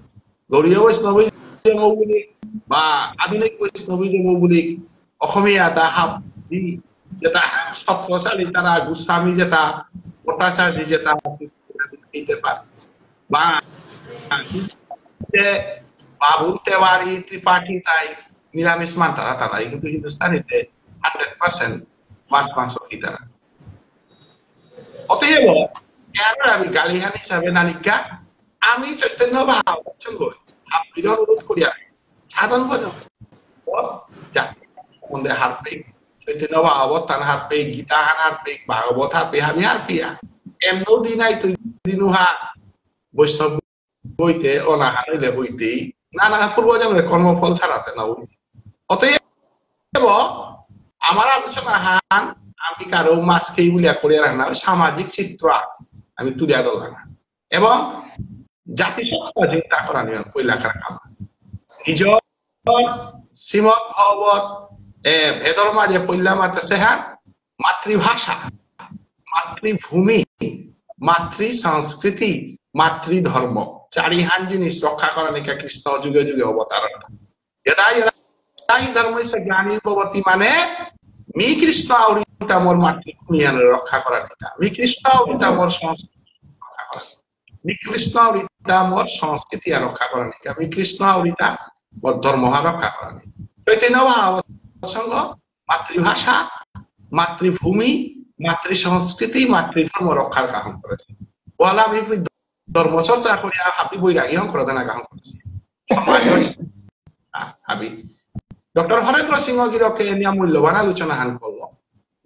গৌড়ীয় বৈষ্ণবিজম বুলি বা আধুনিক বৈষ্ণবিজম বুলি অসমীয়া এটা হাব্বি, যেটা সত্রশালী তারা, গোস্বামী যেটা, ভট্টাচার্য যেটা দিতে পারে। বা যে বাবুল, তিওয়ারি, ত্রিপাঠী তাই নিরামিষ মান তারা, তারাই কিন্তু হিন্দুস্তানিতে হান্ড্রেড পার্সেন্ট মাছ মাংস খেয়ে তারা। অতএব, এর আমি গালিহান হিসাবে না নিকা, আমি চৈতন্য ভাগবত সংঘ হাবিরে অনুরোধ করিয়া সাধন ভজন, ও, যা, মন্দে হারপে, চৈতন্য ভাগবত তান হারপে, গীতা হান হারপে, ভাগবত হারপে, হাবি হারপিয়া। এমনও দিন আইতই, দিন উহা বৈষ্ণব হইতে, অনাহার হইলে হইতেই, না, না, পূর্বজন্মের কর্মফল ছাড়াতে না হইতে। অতএব আমার আলোচনা হান আমি কারো মাঝকেই উলিয়া করিয়া রাখা না, সামাজিক চিত্র আমি তুলিয়া ধরলাম। এবং জাতিসত্তা চিন্তা করা নিয়ে পয়লাকার কাম। নিজর শ্রীমদ ভগবত, এ, ভেদর মাঝে পয়লা মাতে সেহান মাতৃভাষা, মাতৃভূমি, মাতৃ সংস্কৃতি, মাতৃধর্ম। চারিহান জিনিস রক্ষা করানিকা কৃষ্ণ যুগে যুগে অবতার। যদা যদা হি ধর্মস্য গ্লানির্ভবতি মানে মি কৃষ্ণ আউরিতা মোর মাতৃভূমি আনরে রক্ষা করানিকা। মি কৃষ্ণ আউরিতা মোর সংস্কৃতি রক্ষা করা। মি কৃষ্ণ আউরিতা মোর সংস্কৃতি আর রক্ষা করানিকা। মি কৃষ্ণ আউরিতা মোর ধর্ম আর রক্ষা করানি। চৈতন্য ভাগবত সংঘ মাতৃভাষা, মাতৃভূমি, মাতৃ সংস্কৃতি, মাতৃধর্ম রক্ষার কাহন করেছে। ওয়ালা আমি ধর্ম চর্চা করিয়া হাবি বৈরাগী হঙকরতানা কাহন করেছে। সমাজ, আ, হাবি। ডক্টর হরেন্দ্র সিংহ গিরকে নিয়া মূল্যবান আলোচনা হান করল।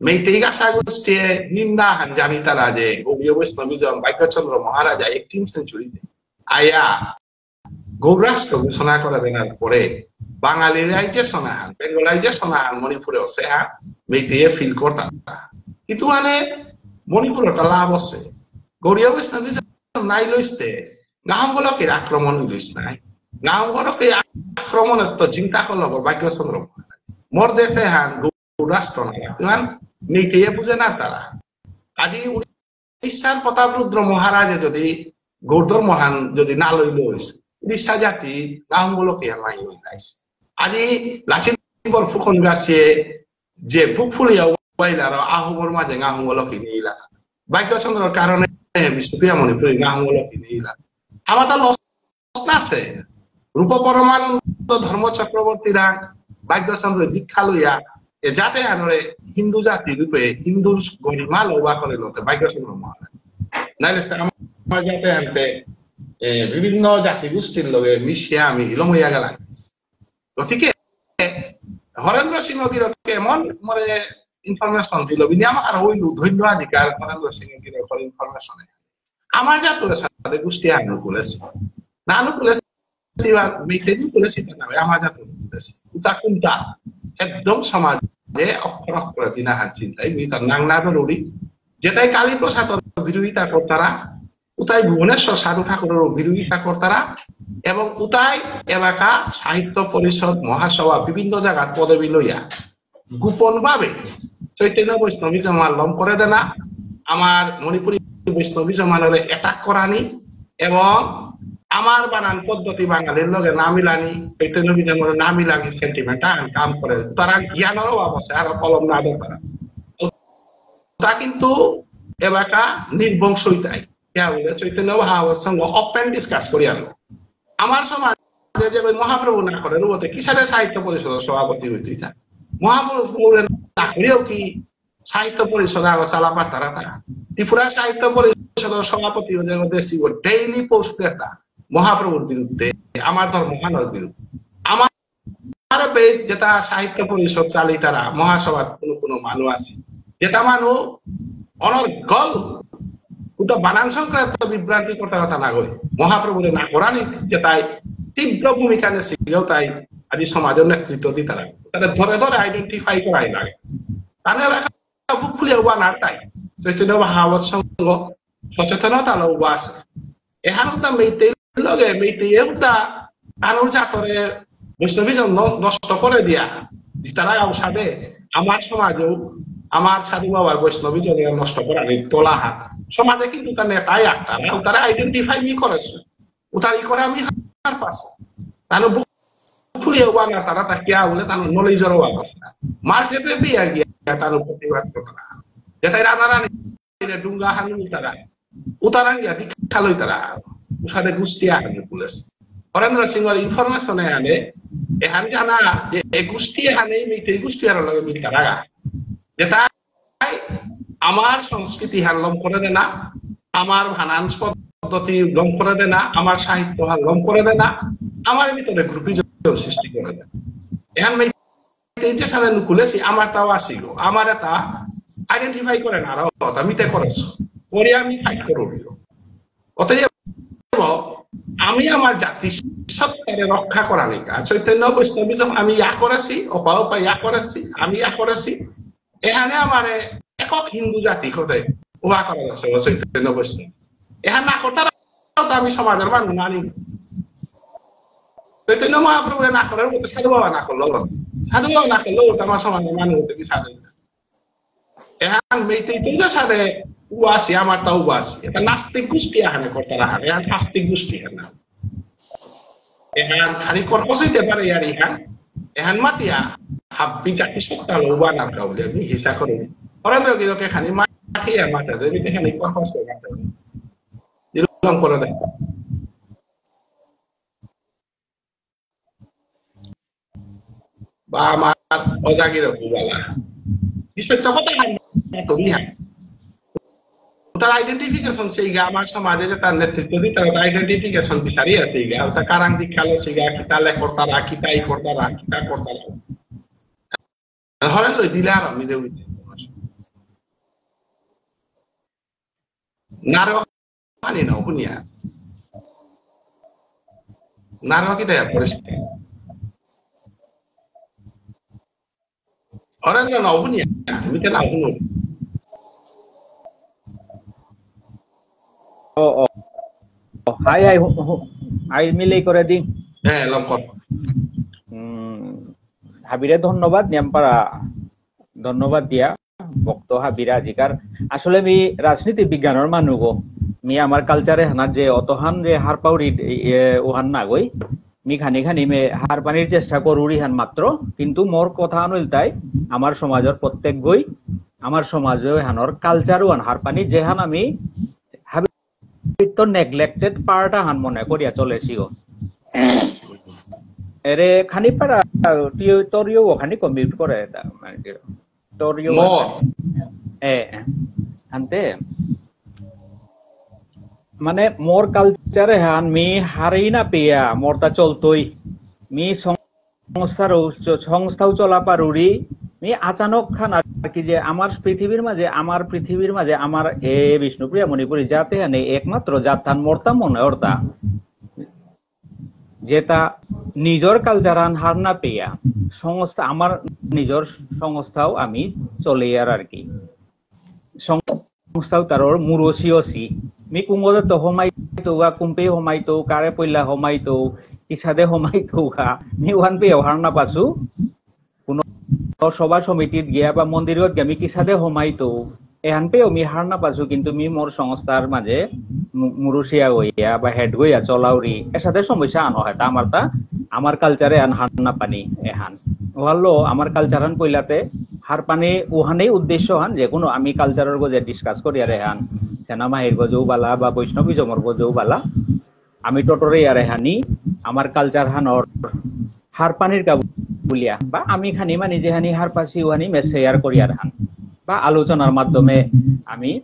মেইতেই গাছা গোষ্ঠীয়ে নিন্দা হান জানিতারা যে গৌড়ীয় বৈষ্ণবিজম ভাগ্যচন্দ্র মহারাজা এইটিন সেঞ্চুরিতে আয়া গৌরাষ্ট্র ঘোষণা করে দেনার পরে বাঙালিরাইজেশন আহান, বেঙ্গলাইজেশন আহান মণিপুরে অসে হান মেইতেইয়ে ফিল করতা। কিন্তু মানে মণিপুরর তা লাভ আছে। গৌড়ীয় বৈষ্ণবিজম নাই লইস্তে, গাহম গলকের আক্রমণ লইস নাই। গাহম গলকের আক্রমণের তো চিন্তা করলো ভাগ্যচন্দ্র মহারাজ। মোর দেশে হান গৌরাষ্ট্র না, তুহান মেইতেইয়ে বুঝে না তারা। আজি উড়িষ্যার প্রতাপরুদ্র মহারাজে যদি গৌড় ধর্ম হান যদি না লইল হইস, উড়িষ্যা জাতি গাহম গলকে নাই হইলাইস। আজি লাচিত বরফুকন গাছিয়ে যে বুক ফুলিয়া উবাইলার আহোমর মাঝে গাহম গলকে নিয়ে ইলা। ভাগ্যচন্দ্রর কারণে বিষ্ণুপ্রিয়া মণিপুরী গাহম গলকে নিয়ে ইলা। আমার তা লস আছে। রূপ পরমানন্দ ধর্ম চক্রবর্তীরা ভাগ্যচন্দ্র দীক্ষা লইয়া এ জাতে আনরে হিন্দু জাতি রূপে হিন্দুর গরিমা লওয়া করে লতে ভাগ্যচন্দ্র মহারাজ। নাইলে সে আমার জাতে আনতে, এ, বিভিন্ন জাতিগোষ্ঠীর লগে মিশিয়া আমি ইলমইয়া গেলাম। গতিকে হরেন্দ্র সিংহ গিরকে এমন মরে ইনফরমেশন দিল, বিনি আমার হইল ধন্য অধিকার হরেন্দ্র সিংহ গিরকর ইনফরমেশনে। আমার জাতর সাদে গোষ্ঠী আনুকূলেসি। না আনুকূলেসি বা মেইতেই কুলেসি তা না, আমার জাতর কুলেসি। উতা কুন্তা একদম সমাজে অক্ষর অক্ষরে দিনা হান চিন্তাই, মি তার নাং না বেরুরি। যেটাই কালীপ্রসাদর বিরোধিতা করতারা, উতাই ভুবনেশ্বর সাধু ঠাকুরর বিরোধিতা করতারা, এবং উতাই এলাকা সাহিত্য পরিষদ, মহাসভা, বিভিন্ন জায়গার পদবী লইয়া গোপনভাবে চৈতন্য বৈষ্ণবিজম লম করে দেনা, আমার মণিপুরী বৈষ্ণবিজম আনরে অ্যাটাক করানি, এবং আমার বানান পদ্ধতি বাঙালির লগে না মিলানি, চৈতন্য বৈষ্ণবিজম না মিলানি সেন্টিমেন্ট আন কাম করে। তারা জ্ঞানর অভাব আছে, আর কলম না ধরতারা। তা কিন্তু এলাকা নির্বংশ হইতাই। ইয়া বুলে চৈতন্য ভাগবত সংঘ ওপেন ডিসকাস করি আনলো। আমার সমাজে যে ওই মহাপ্রভু না করে রুবতে কিসারে সাহিত্য পরিষদের সভাপতি হইতে চান? মহাপ্রভু না করেও কি সাহিত্য পরিষদ আগে চালা পারতারা তারা? ত্রিপুরা সাহিত্য পরিষদের সভাপতি হয়ে গেল দেশি, ও ডেইলি পোস্ট দেতা মহাপ্রভুর বিরুদ্ধে, আমার ধর্মহানর বিরুদ্ধে। আমার আরবে যেটা সাহিত্য পরিষদ চালিতারা মহাসভাত কোনো কোনো মানু আছে, যেটা মানু অনর্গল উতা বানান সংক্রান্ত বিভ্রান্তি করতে কথা না গই, মহাপ্রভুরে না করানি যেটাই তীব্র ভূমিকা নেছিল তাই আজি সমাজের নেতৃত্ব দিতারা। তাহলে ধরে ধরে আইডেন্টিফাই করাই লাগে। তাহলে বুক ফুলিয়া ওয়া নারতাই। চৈতন্য ভাগবত সংঘ সচেতনতা লো ওয়া আছে। এহান উতা মেইতেই লগে, মেইতেই উতা তানুর জাতরে বৈষ্ণবিজম ন-, নষ্ট করে দিয়া, বিস্তারা অসাদে আমার সমাজেও, আমার সাধু বাবার বৈষ্ণবিজম নষ্ট করানি তোলা হাত। সমাজে কিন্তু তার নেতাই আক্তারা, তারা আইডেন্টিফাই নি করেছে। উতারি করে আমি হার পাস। তানু বুক ফুলিয়া ওয়া নারতারা তা কিয়া বুলে তানু নলেজর অভাব আছে। মার্কেটে বিয়া গিয়া তানু প্রতিবাদ করতারা। যেটাই রাধারানী রে ডুঙ্গা হানি উতারা। উতারাং ইয়া দীক্ষা লইতারা। উসাদে গোষ্ঠী আহানি পুলিশ। হরেন্দ্র সিংহর ইনফরমেশন এহানে, এহান জানা যে এ গোষ্ঠী এহানে মিলতে গোষ্ঠী আর লগে মিলতারা। যেটা আমার সংস্কৃতি হান লম করে দেনা, আমার ভানান পদ পদ্ধতি লম করে দেনা, আমার সাহিত্য হান লম করে দেনা, আমার ভিতরে গ্রুপিজম সৃষ্টি করে দেনা। এহান মেইতেই যে সাদে নুকুলেসি, আমার তাও আসিগো, আমার এটা আইডেন্টিফাই করে না, আর ওটা মিতে করেছ। ওরে আমি ফাইট করে উঠল। অতএব আমি আমার জাতি সত্তারে রক্ষা করানিকা চৈতন্য বৈষ্ণবিজম আমি ইয়া করেছি, ওপা ওপা ইয়া করেছি, আমি ইয়া করেছি। এখানে আমারে একক হিন্দু জাতি হতে উহা করা যাচ্ছে ও চৈতন্য বৈষ্ণব। এখানে না করতে পারলে তো আমি সমাজের মানুষ নানি। চৈতন্য মহাপ্রভু না করে ওটা সাধু বাবা না করলো, সাধু বাবা না করলো ওটা আমার সমাজের মানুষ হতে কি সাধু? এহান মেইতেই তুঙ্গা সাদে উবাসি, আমার তা উবাসি। এটা নাস্তিক গোষ্ঠী এখানে করতে রাখা, এহান আস্তিক গোষ্ঠী এখানে। এহান খালি কর্কশ হইতে পারে আর এহান, এহান মাতিয়া হাব্বি জাতি সত্তা হলো উবা না কাউলে, আমি হিসা করুন। হরেন্দ্র গিরকে খালি মাতিয়া মাতা দেবী, এখানে কর্কশ হয়ে মাতা দেবী। নির্মম করে দেয়। বা আমার অজাগির বুবালা। বিষয় তো কথা হয় না, তুমি হয়। তার আইডেন্টিফিকেশন সেইগা আমার সমাজে যে তার নেতৃত্ব দিয়ে তারা আইডেন্টিফিকেশন বিচারি আছে এইগা। ওটা কারাং দিকালো সেইগা, কিতা লেখর তারা, কিতা ই করতারা, কিতা করতারা। হরে তো দিলে আর আমি দেবই। নারো পানি না হুনিয়া। নারো কি দেয়া পরিস্থিতি। হরে না না হুনিয়া। আমি তো না হুনো। ও, ও। ও, হাই, হাই, হু-, হু-, হাই মিলেই করে দিন। হ্যাঁ, লম কর। হুম, হাবিরে ধন্যবাদ, নিয়ামপারা ধন্যবাদ দিয়া, ভক্ত হাবিরে আজিকার। আসলে মি রাজনীতি বিজ্ঞানর মানু গো। মি আমার কালচারে হানার যে অতহান যে হারপাউরি, এ, ওহান না গই। মি খানি খানি মে হারপানির চেষ্টা করুরি হান মাত্র, কিন্তু মোর কথা আনইল তাই আমার সমাজর প্রত্যেক গই, আমার সমাজে হানর কালচার ওয়ান হারপানি যেহান আমি হাবিত্ত নেগলেক্টেড পার্ট আহান মনে করিয়া চলেছি গো। এরে খানি পারা টিউ-, তোরিও ও খানি কমিউট করে এটা, মানে কি, তোরিও মোর। এ, আনতে মানে মোর কালচারে হান মি হারেই না পেয়া মোরতা চলতই। মি সংস্থারও চ-, সংস্থাও চলা পারুরি। মি আচানক খান আর কি যে আমার পৃথিবীর মাঝে, আমার পৃথিবীর মাঝে আমার এ বিষ্ণুপ্রিয়া মণিপুরী জাতে হানে একমাত্র জাতহান মোরতা মনে অরতা। যেটা নিজর কালচার হান হার না পেয়া সংস্থা, আমার নিজর সংস্থাও আমি চলে আর আর কি। সংস্থাও তারর মুরসি অসি। মি কুঙদে তো হমাইতো গা, কুম্পে হমাইতো, কারে পইলা হমাইতো, কিসাদে হমাইতো গা, মি ওহান পেয়াও হার না পাসু। কোনো সভা সমিতিত গিয়া বা মন্দিরত গিয়া মি কিসাদে হমাইতো, এহান পেয়াও মি হার না পাসু, কিন্তু মি মোর সংস্থার মাঝে মু-, মুরুসিয়া গইয়া বা হেড গইয়া চলাউরি, এসাদে সমস্যা আনো হয়, তা আমার তা, আমার কালচারে আন হার না পানি এহান। ওহালো আমার কালচার হান কইলাতে হার পানি ওহানেই উদ্দেশ্য হান, যে কোনো আমি কালচারর গজে ডিসকাস করি আর এহান, সেনা মাহির গজেও বালা বা বৈষ্ণবিজমর গজেও বালা, আমি টোটোরে ইয়ারে হানি আমার কালচার হানর হারপানির কা বুলিয়া বা আমি খানি মানি যে হানি হারপাসি ওহানি মেসে ইয়ার করিয়ার হান বা আলোচনার মাধ্যমে আমি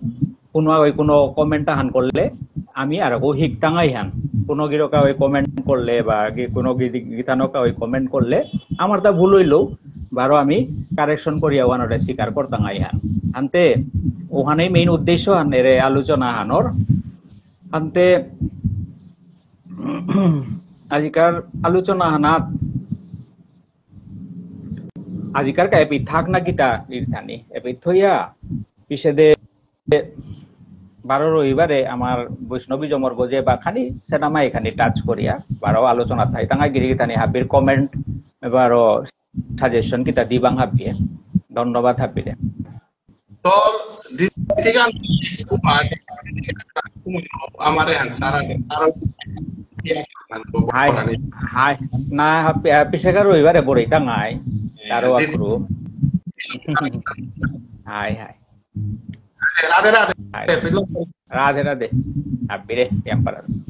কোনো ওই কোনো কমেন্ট হান করলে আমি আর কো হিক টাঙাই হান। কোনো গিরকা ওই কমেন্ট করলে বা গি-, কোনো গি-, গিথানকা ওই কমেন্ট করলে আমার তা ভুল হইলেও বারো আমি কারেকশন করিয়া ওহানরে স্বীকার করতাঙাই হান। আনতে ওহানেই মেইন উদ্দেশ্য হান এরে আলোচনা হানর। আনতে আজিকার আলোচনা হানাত আজিকার কা এপি থাক না কিতা ইরথানি এপি থইয়া পিছেদে বারো রবিবারে আমার বৈষ্ণবিজমর গজে বা খানি সেনামা এখানে টাচ করিয়া বারো আলোচনা থাই। তাঙ্গা গিরি গিথানি হাবির কমেন্ট বারো সাজেশন কিতা দিবাং হাবিয়ে। ধন্যবাদ হাবিরে। তো, দিতিগান কুমার, আমার এহান সারা, আরো হাই, হাই, না, হাবি, আহ, পিছেকার রবিবারে বড়ি টাঙাই, এ, তারও দিতি- আকরু। হাই, হাই। রাধে রাধে। হাই। রাধে রাধে। হাবিরে, ইয়াম্পারা।